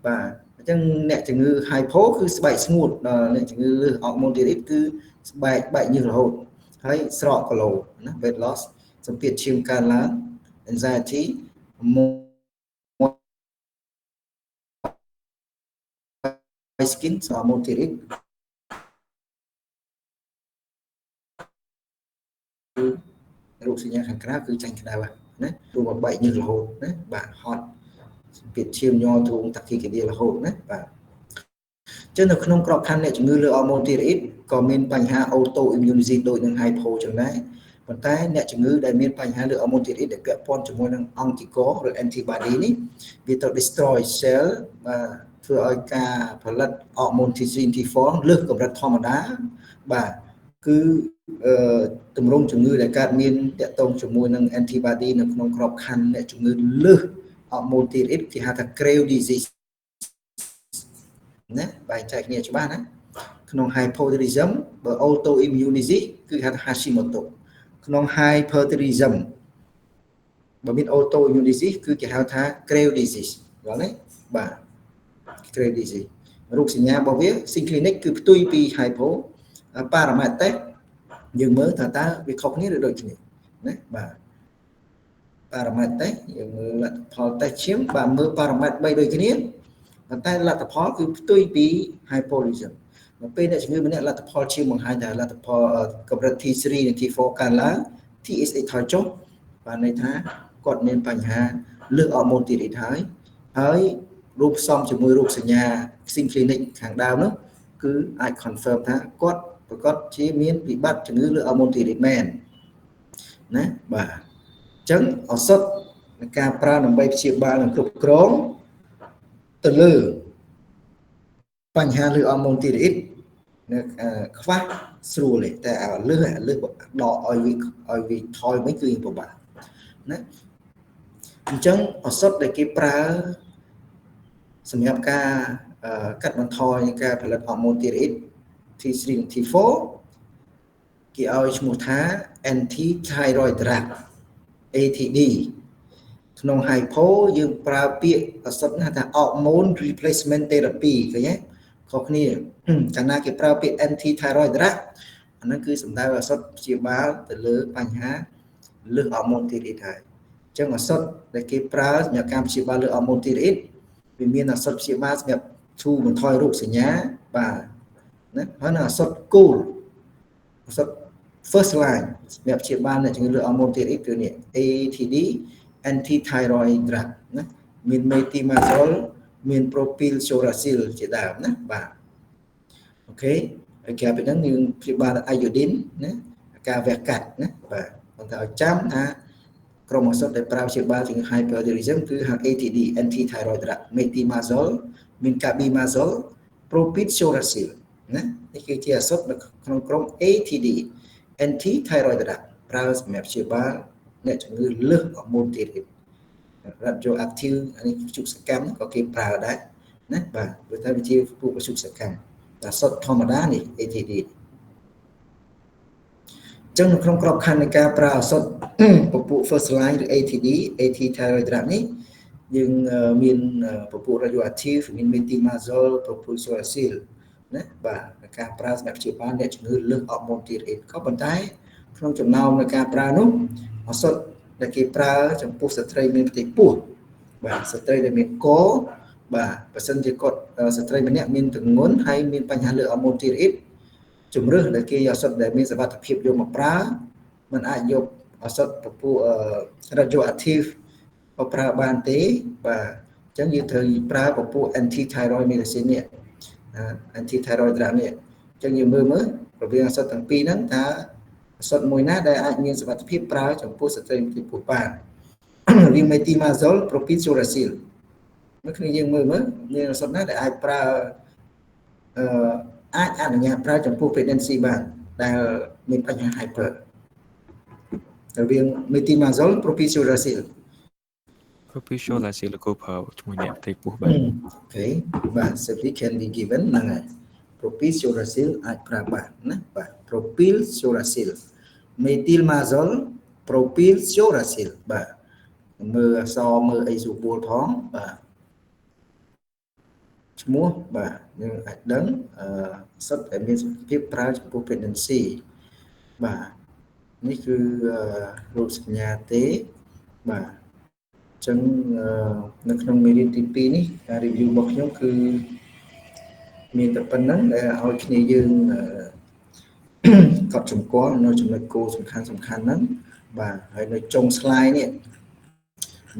បាទអញ្ចឹងអ្នកជំងឺ hypo គឺស្បែកស្ងួតដល់អ្នកជំងឺលើសអរម៉ូនធីរ៉ុយគឺស្បែកបែកញើសរហូតហើយស្រកគីឡូណា weight loss សម្ពាធឈាមកើនឡើង anxiety moist skin សអម៉ូន thyroid គឺរោគសញ្ញាខាងក្រៅគឺចាញ់ក្តៅណាព្រោះបែកញើសរហូតណាបាទហត់សម្ពាធឈាមញ័រទ្រូង tachycardia រហូតណាបាទចឹងនៅក្នុងក្របខ័ណ្ឌអ្នកជំងឺលើអរម៉ូន thyroid ក៏មានបញ្ហា autoimmune disease ដូចនឹង hypo ចឹងដែរប៉ុន្តែអ្នកជំងឺដែលមានបញ្ហាលើអរម៉ូន thyroid ដែលពាក់ព័ន្ធជាមួយនឹងអង្គទីករឬ antibody នេះវាទៅ destroy cell បាទធ្វើឲ្យការផលិតអរម៉ូន T3 T4 លើសកម្រិតធម្មតាបាទគឺទម្រង់ជំងឺដែលកើតមានតាក់ទងជាមួយនឹង antibody នៅក្នុងក្របខ័ណ្ឌអ្នកជំងឺលើសអរម៉ូន thyroid គេហៅថា Graves disease ណាបែងចែកគ្នាច្បាស់ណាក្នុង hypothyroidism បើ autoimmune disease គឺហៅថា Hashimoto ក្នុង hyperthyroidism បើមាន autoimmune disease គឺគេហៅថា Graves disease យល់ទេបាទ Graves disease រោគសញ្ញារបស់វា sign clinic គឺផ្ទុយពី hypo parameter យើងមើលថាតើវាខុសគ្នាឬដូចគ្នាណាបាទ parameter យើងមើលលទ្ធផលតេស្តឈាមបាទមើល parameter 3ដូចគ្នាប៉ុន្តែលទ្ធផលគឺផ្ទុយពី hypothyroidism នៅពេលអ្នកជំងឺម្នាក់លទ្ធផលឈាមបង្ហាញថាលទ្ធផលកម្រិត T3 និង T4 កើនឡើង TSH ថយចុះបានន័យថាគាត់មានបញ្ហាលើសអរម៉ូន thyroid ហើយហើយរូបផ្សំជាមួយរោគសញ្ញា sign clinic ខាងដើមនោះគឺអាច confirm ថាគាត់ប្រកាសជាមានវិបត្តិជំងឺលើអរម៉ូន thyroid មែនណាបាទអញ្ចឹងឱសថនៃការប្រើដើម្បីព្យាបាលនិងគ្រប់គ្រងទៅលើបញ្ហាលើអរម៉ូន thyroid នៅខ្វះស្រួលទេតែអាលើសអាលើសដកឲ្យវាឲ្យវាថយវិញគឺពិបាកណាអញ្ចឹងឱសថដែលគេប្រើសម្រាប់ការកាត់បន្ថយការផលិតអរម៉ូន thyroid T3 និង T4 គេឲ្យឈ្មោះថា anti thyroid drug ATD ក្នុង hypo យើងប្រើពាក្យឱសថណាថា hormone replacement therapy ឃើញទេខុសគ្នាកាលណាគេប្រើពាក្យ anti thyroid drug អាហ្នឹងគឺសំដៅឱសថព្យាបាលទៅលើបញ្ហាលើសអរម៉ូន thyroid ហើយអញ្ចឹងឱសថដែលគេប្រើសម្រាប់ការព្យាបាលលើអរម៉ូន thyroid វាមានឱសថព្យាបាលសម្រាប់ធូរបន្ថយរោគសញ្ញាបាទណាហើយនៅឱសថគោលឱសថ first line សម្រាប់ព្យាបាលអ្នកជំងឺលើអរម៉ូន thyroid គឺនេះ ATD anti thyroid drug ណាមាន methimazole មាន propylthiouracil ជាដើមណាបាទ OK ហើយក្រៅពីហ្នឹងយើងព្យាបាល iodine ណាការវះកាត់ណាបាទប៉ុន្តែឲ្យចាំថាក្រុមឱសថដែលប្រើព្យាបាលជំងឺ hyperthyroidism គឺហៅ ATD anti thyroid drug methimazole មាន carbimazole propylthiouracil ណានេះគឺជាឱសថនៅក្នុងក្រុម ATD anti thyroid drug ប្រើសម្រាប់ព្យាបាលអ្នកជំងឺលើសអរម៉ូន thyroid radioactive អានេះជុកសកម្មក៏គេប្រើដែរណាបាទព្រោះតែវាជាពួកជុកសកម្មតែសុទ្ធធម្មតានេះ ATD ចឹងនៅក្នុងក្របខ័ណ្ឌនៃការប្រើឱសថពពួក first line ឬ ATD anti thyroid drug នេះយើងមានពពួក radioactive មាន methimazole propylthiouracil ណាបាទការប្រើសម្រាប់ព្យាបាលអ្នកជំងឺលើសអរម៉ូន thyroid ក៏ប៉ុន្តែក្នុងចំណោមនៃការប្រើនោះឱសថដែលគេប្រើចំពោះស្ត្រីមានផ្ទៃពោះបាទស្ត្រីដែលមានកបាទបើសិនជាគាត់ស្ត្រីម្នាក់មានទម្ងន់ហើយមានបញ្ហាលើអរម៉ូន thyroid ជំរើសដែលគេឱសថដែលមានសុវត្ថិភាពយកមកប្រើมันអាចយកឱសថពពួក radioactive មកប្រើបានទេបាទអញ្ចឹងយើងត្រូវប្រើពពួក anti thyroid medicine នេះ anti thyroid drug នេះអញ្ចឹងយើងមើលមើលរវាងឱសថទាំងពីរហ្នឹងតើឱសថមួយណាដែលអាចមានសុវត្ថិភាពប្រើចំពោះស្ត្រីមានពោះបានរវាង methimazole propylthiouracil មើលគ្នាយើងមើលមើលមានឱសថណាដែលអាចប្រើអឺអាចអនុញ្ញាតប្រើចំពោះ pregnancy បានដែលមានបញ្ហា hyper រវាង methimazole propylthiouracil propylthiouracil លោកគ្រូប្រើជាមួយអ្នកផ្ទៃពោះបាន OK បាទ safely can be given ហ្នឹងហើយ propylthiouracil អាចប្រើបានណាបាទ propylthiouracil methimazole propylthiouracil បាទមើលអក្សរមើលអីស្រួលផងបាទឈ្មោះបាទយើងអាចដឹងអឺសិតតែមានសុខភាពប្រើចំពោះ pregnancy បាទ នេះគឺរូបសញ្ញាទេបាទអញ្ចឹងនៅក្នុងមេរៀនទី2នេះការ review របស់ខ្ញុំគឺមានតែប៉ុណ្្នឹងដែលឲ្យគ្នាយើងកត់សម្គាល់នៅចំណុចគោលសំខាន់សំខាន់ហ្នឹងបាទហើយនៅចុង slide នេះ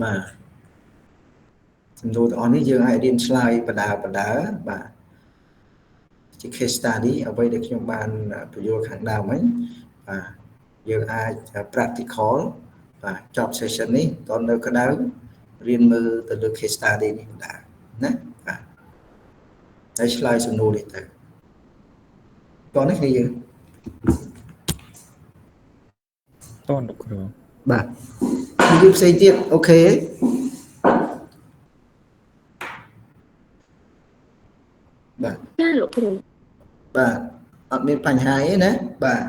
បាទសំណួរទាំងអស់នេះយើងអាចរៀនឆ្លើយបដាបដាបាទជា case study អ្វីដែលខ្ញុំបានបញ្យល់ខាងដើមហ្នឹងបាទយើងអាច practical បាទចប់ session នេះតនៅក្តៅរៀនមើលទៅលើ case study នេះបណ្ដាណាបាទហើយឆ្លើយសំណួរនេះទៅតោះនេះគ្នាយើង តោះលោកគ្រូ បាទយើងផ្សេងទៀត OK បាទ ចាលោកគ្រូ បាទអត់មានបញ្ហាអីណាបាទ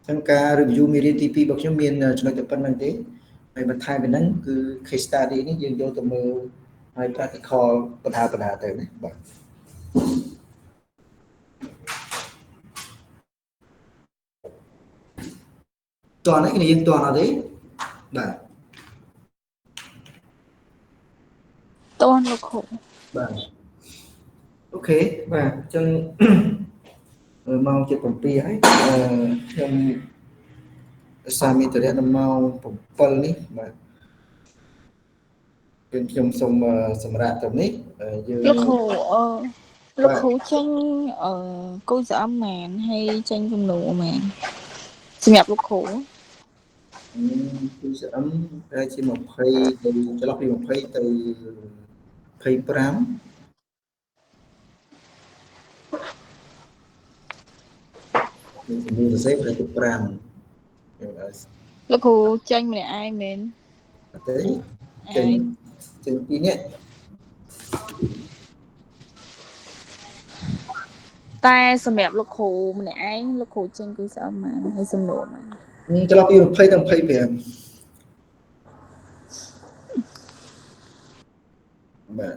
ចឹងការ review មេរៀនទី2របស់ខ្ញុំមានចំណុចតែប៉ុណ្្នឹងទេហើយបន្ថែមពីហ្នឹងគឺ case study នេះយើងយកទៅមើលហើយ practical បណ្ដាបណ្ដាទៅណាបាទតោះនេះយើងតោះអត់ទេបាទ តោះលោកគ្រូ បាទ OK បាទអញ្ចឹងម៉ោង7ហើយខ្ញុំសាមីតរៈដល់ម៉ោង7នេះបាទខ្ញុំសូមសម្រាប់ត្រឹមនេះយើង លោកគ្រូអឺលោកគ្រូចេញអឺគូស្អំមែនហើយចេញសំណួរមែនសម្រាប់លោកគ្រូ គូស្អំប្រហែលជា20ទៅចន្លោះពី20ទៅ25សំណួរសរសេរប្រហែលជា5ខ្ញុំឲ្យ លោកគ្រូចេញម្នាក់ឯងមែន អត់ទេចេញចេញពីរនាក់ តែសម្រាប់លោកគ្រូម្នាក់ឯងលោកគ្រូចេញគឺស្អមបានហើយសំណួរបាន ចន្លោះពី20ទៅ25បាទ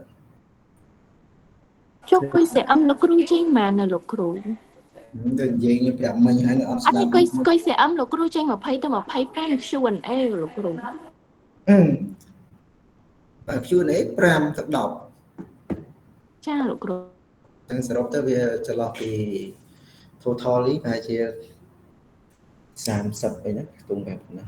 ចុះគុយ CM លោកគ្រូចេញបានណាលោកគ្រូ ទៅនិយាយខ្ញុំប្រាប់មិញហើយអត់ អ ស្ដាប់ ត់ទេគុយគុយ CM លោកគ្រូចេញ20ទៅ25 Q&A លោកគ្រូ បាទ Q&A 5ទៅ10 ចាលោកគ្រូ ចឹងសរុបទៅវាចន្លោះពី totally ប្រហែលជា30អីណាខ្ទង់បែបណា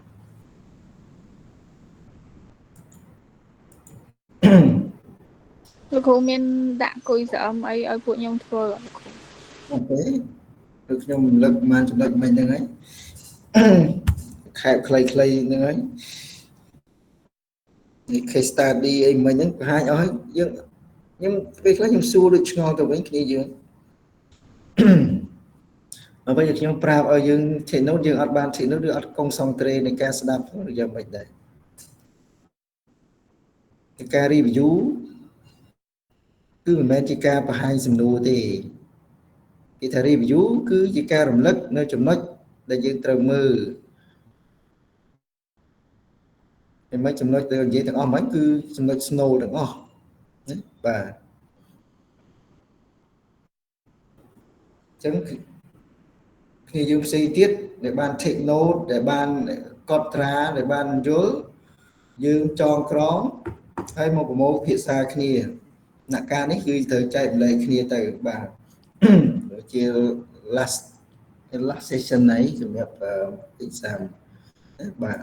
លោកគ្រូមានដាក់គុយ CM អីឲ្យពួកខ្ញុំធ្វើអត់លោកគ្រូ OK គឺខ្ញុំរំលឹកបានចំណុចមិញហ្នឹងហើយខែបខ្លីៗហ្នឹងហើយនេះ case study អីមិញហ្នឹងបង្ហាញអស់ហើយយើងខ្ញុំពេលខ្លះខ្ញុំសួរដូចឆ្ងល់ទៅវិញគ្នាយើងអ្វីដែលខ្ញុំប្រាប់ឲ្យយើង take note យើងអត់បាន take note ឬអត់concentrate នៃការស្ដាប់ឬយ៉ាងម៉េចដែរការ review គឺមិនមែនជាការបង្ហាញសំណួរទេគេថា review គឺជាការរំលឹកនៅចំណុចដែលយើងត្រូវមើលតែមិនចំណុចដែលនិយាយទាំងអស់មិញគឺចំណុច snow ទាំងអស់ណាបាទអញ្ចឹងគ្នាយើងផ្សេងទៀតដែលបាន take note ដែលបានកត់ត្រាដែលបានយល់យើងចងក្រងហើយមកប្រមូលភាសាគ្នាអ្នកការនេះគឺត្រូវចែកម្លែកគ្នាទៅបាទជា last last session នេះសម្រាប់ exam បាទ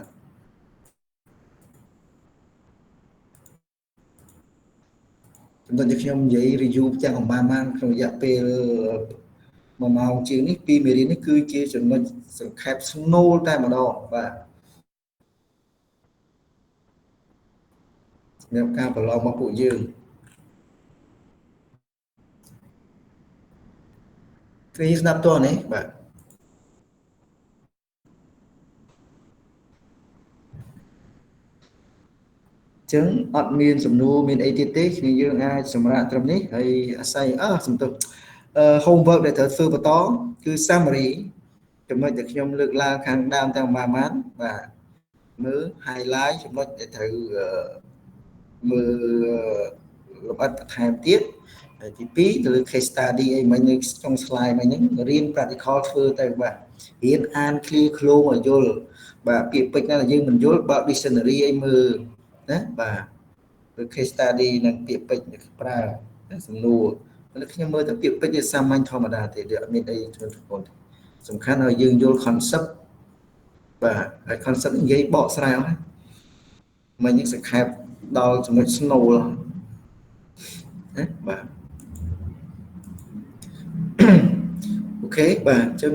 ចំណុចដែលខ្ញុំនិយាយ review ទាំងអំបានបានក្នុងរយៈពេល1ម៉ោងជាងនេះពីមេរៀននេះគឺជាចំណុចសង្ខេបស្នូលតែម្ដងបាទសម្រាប់ការប្រឡងរបស់ពួកយើងគឺស្ដាប់តើនេះបាទចឹងអត់មានសំណួរមានអីទៀតទេគ្នាយើងអាចសម្រាប់ត្រឹមនេះហើយអាស្រ័យអើសំទោស homework ដែលត្រូវធ្វើបន្តគឺ summary ចំណុចដែលខ្ញុំលើកឡើងខាងដើមទាំងប៉ុន្មានបាទមើល highlight ចំណុចដែលត្រូវមើលលម្អិតបន្ថែមទៀតទី2ទៅលើ case study អីមិញនៅក្នុង slide មិញហ្នឹងរៀន practical ធ្វើទៅបាទ រៀនអាន clear ឃ្លោងឲ្យយល់បាទពាក្យពេចន៍ណាដែលយើងមិនយល់បើក dictionary អីមើលណាបាទឬ case study និងពាក្យពេចន៍ប្រើសំណួរខ្ញុំមើលទៅពាក្យពេចន៍វាសាមញ្ញធម្មតាទេវាអត់មានអីធ្ងន់ធ្ងរទេសំខាន់ឲ្យយើងយល់ concept បាទហើយ concept និយាយបកស្រាយអស់មិញសង្ខេបដល់ចំណុច snow ណាបាទ OK បាទអញ្ចឹង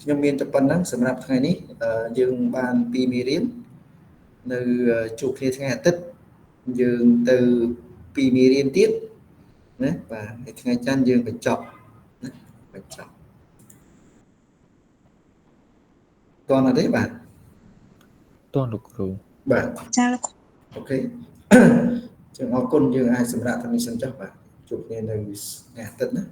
ខ្ញុំមានតែប៉ុណ្្នឹងសម្រាប់ថ្ងៃនេះយើងបានពីមេរៀននៅជួបគ្នាថ្ងៃអាទិត្យយើងទៅពីមេរៀនទៀតណាបាទហើយថ្ងៃច័ន្ទយើងបញ្ចប់ណាបញ្ចប់តើអត់ទេបាទតើលោកគ្រូបាទចាលោក OK ចឹងអរគុណយើងអាចសម្រាប់តាមនេះសិនចុះបាទជួបគ្នានៅថ្ងៃអាទិត្យណា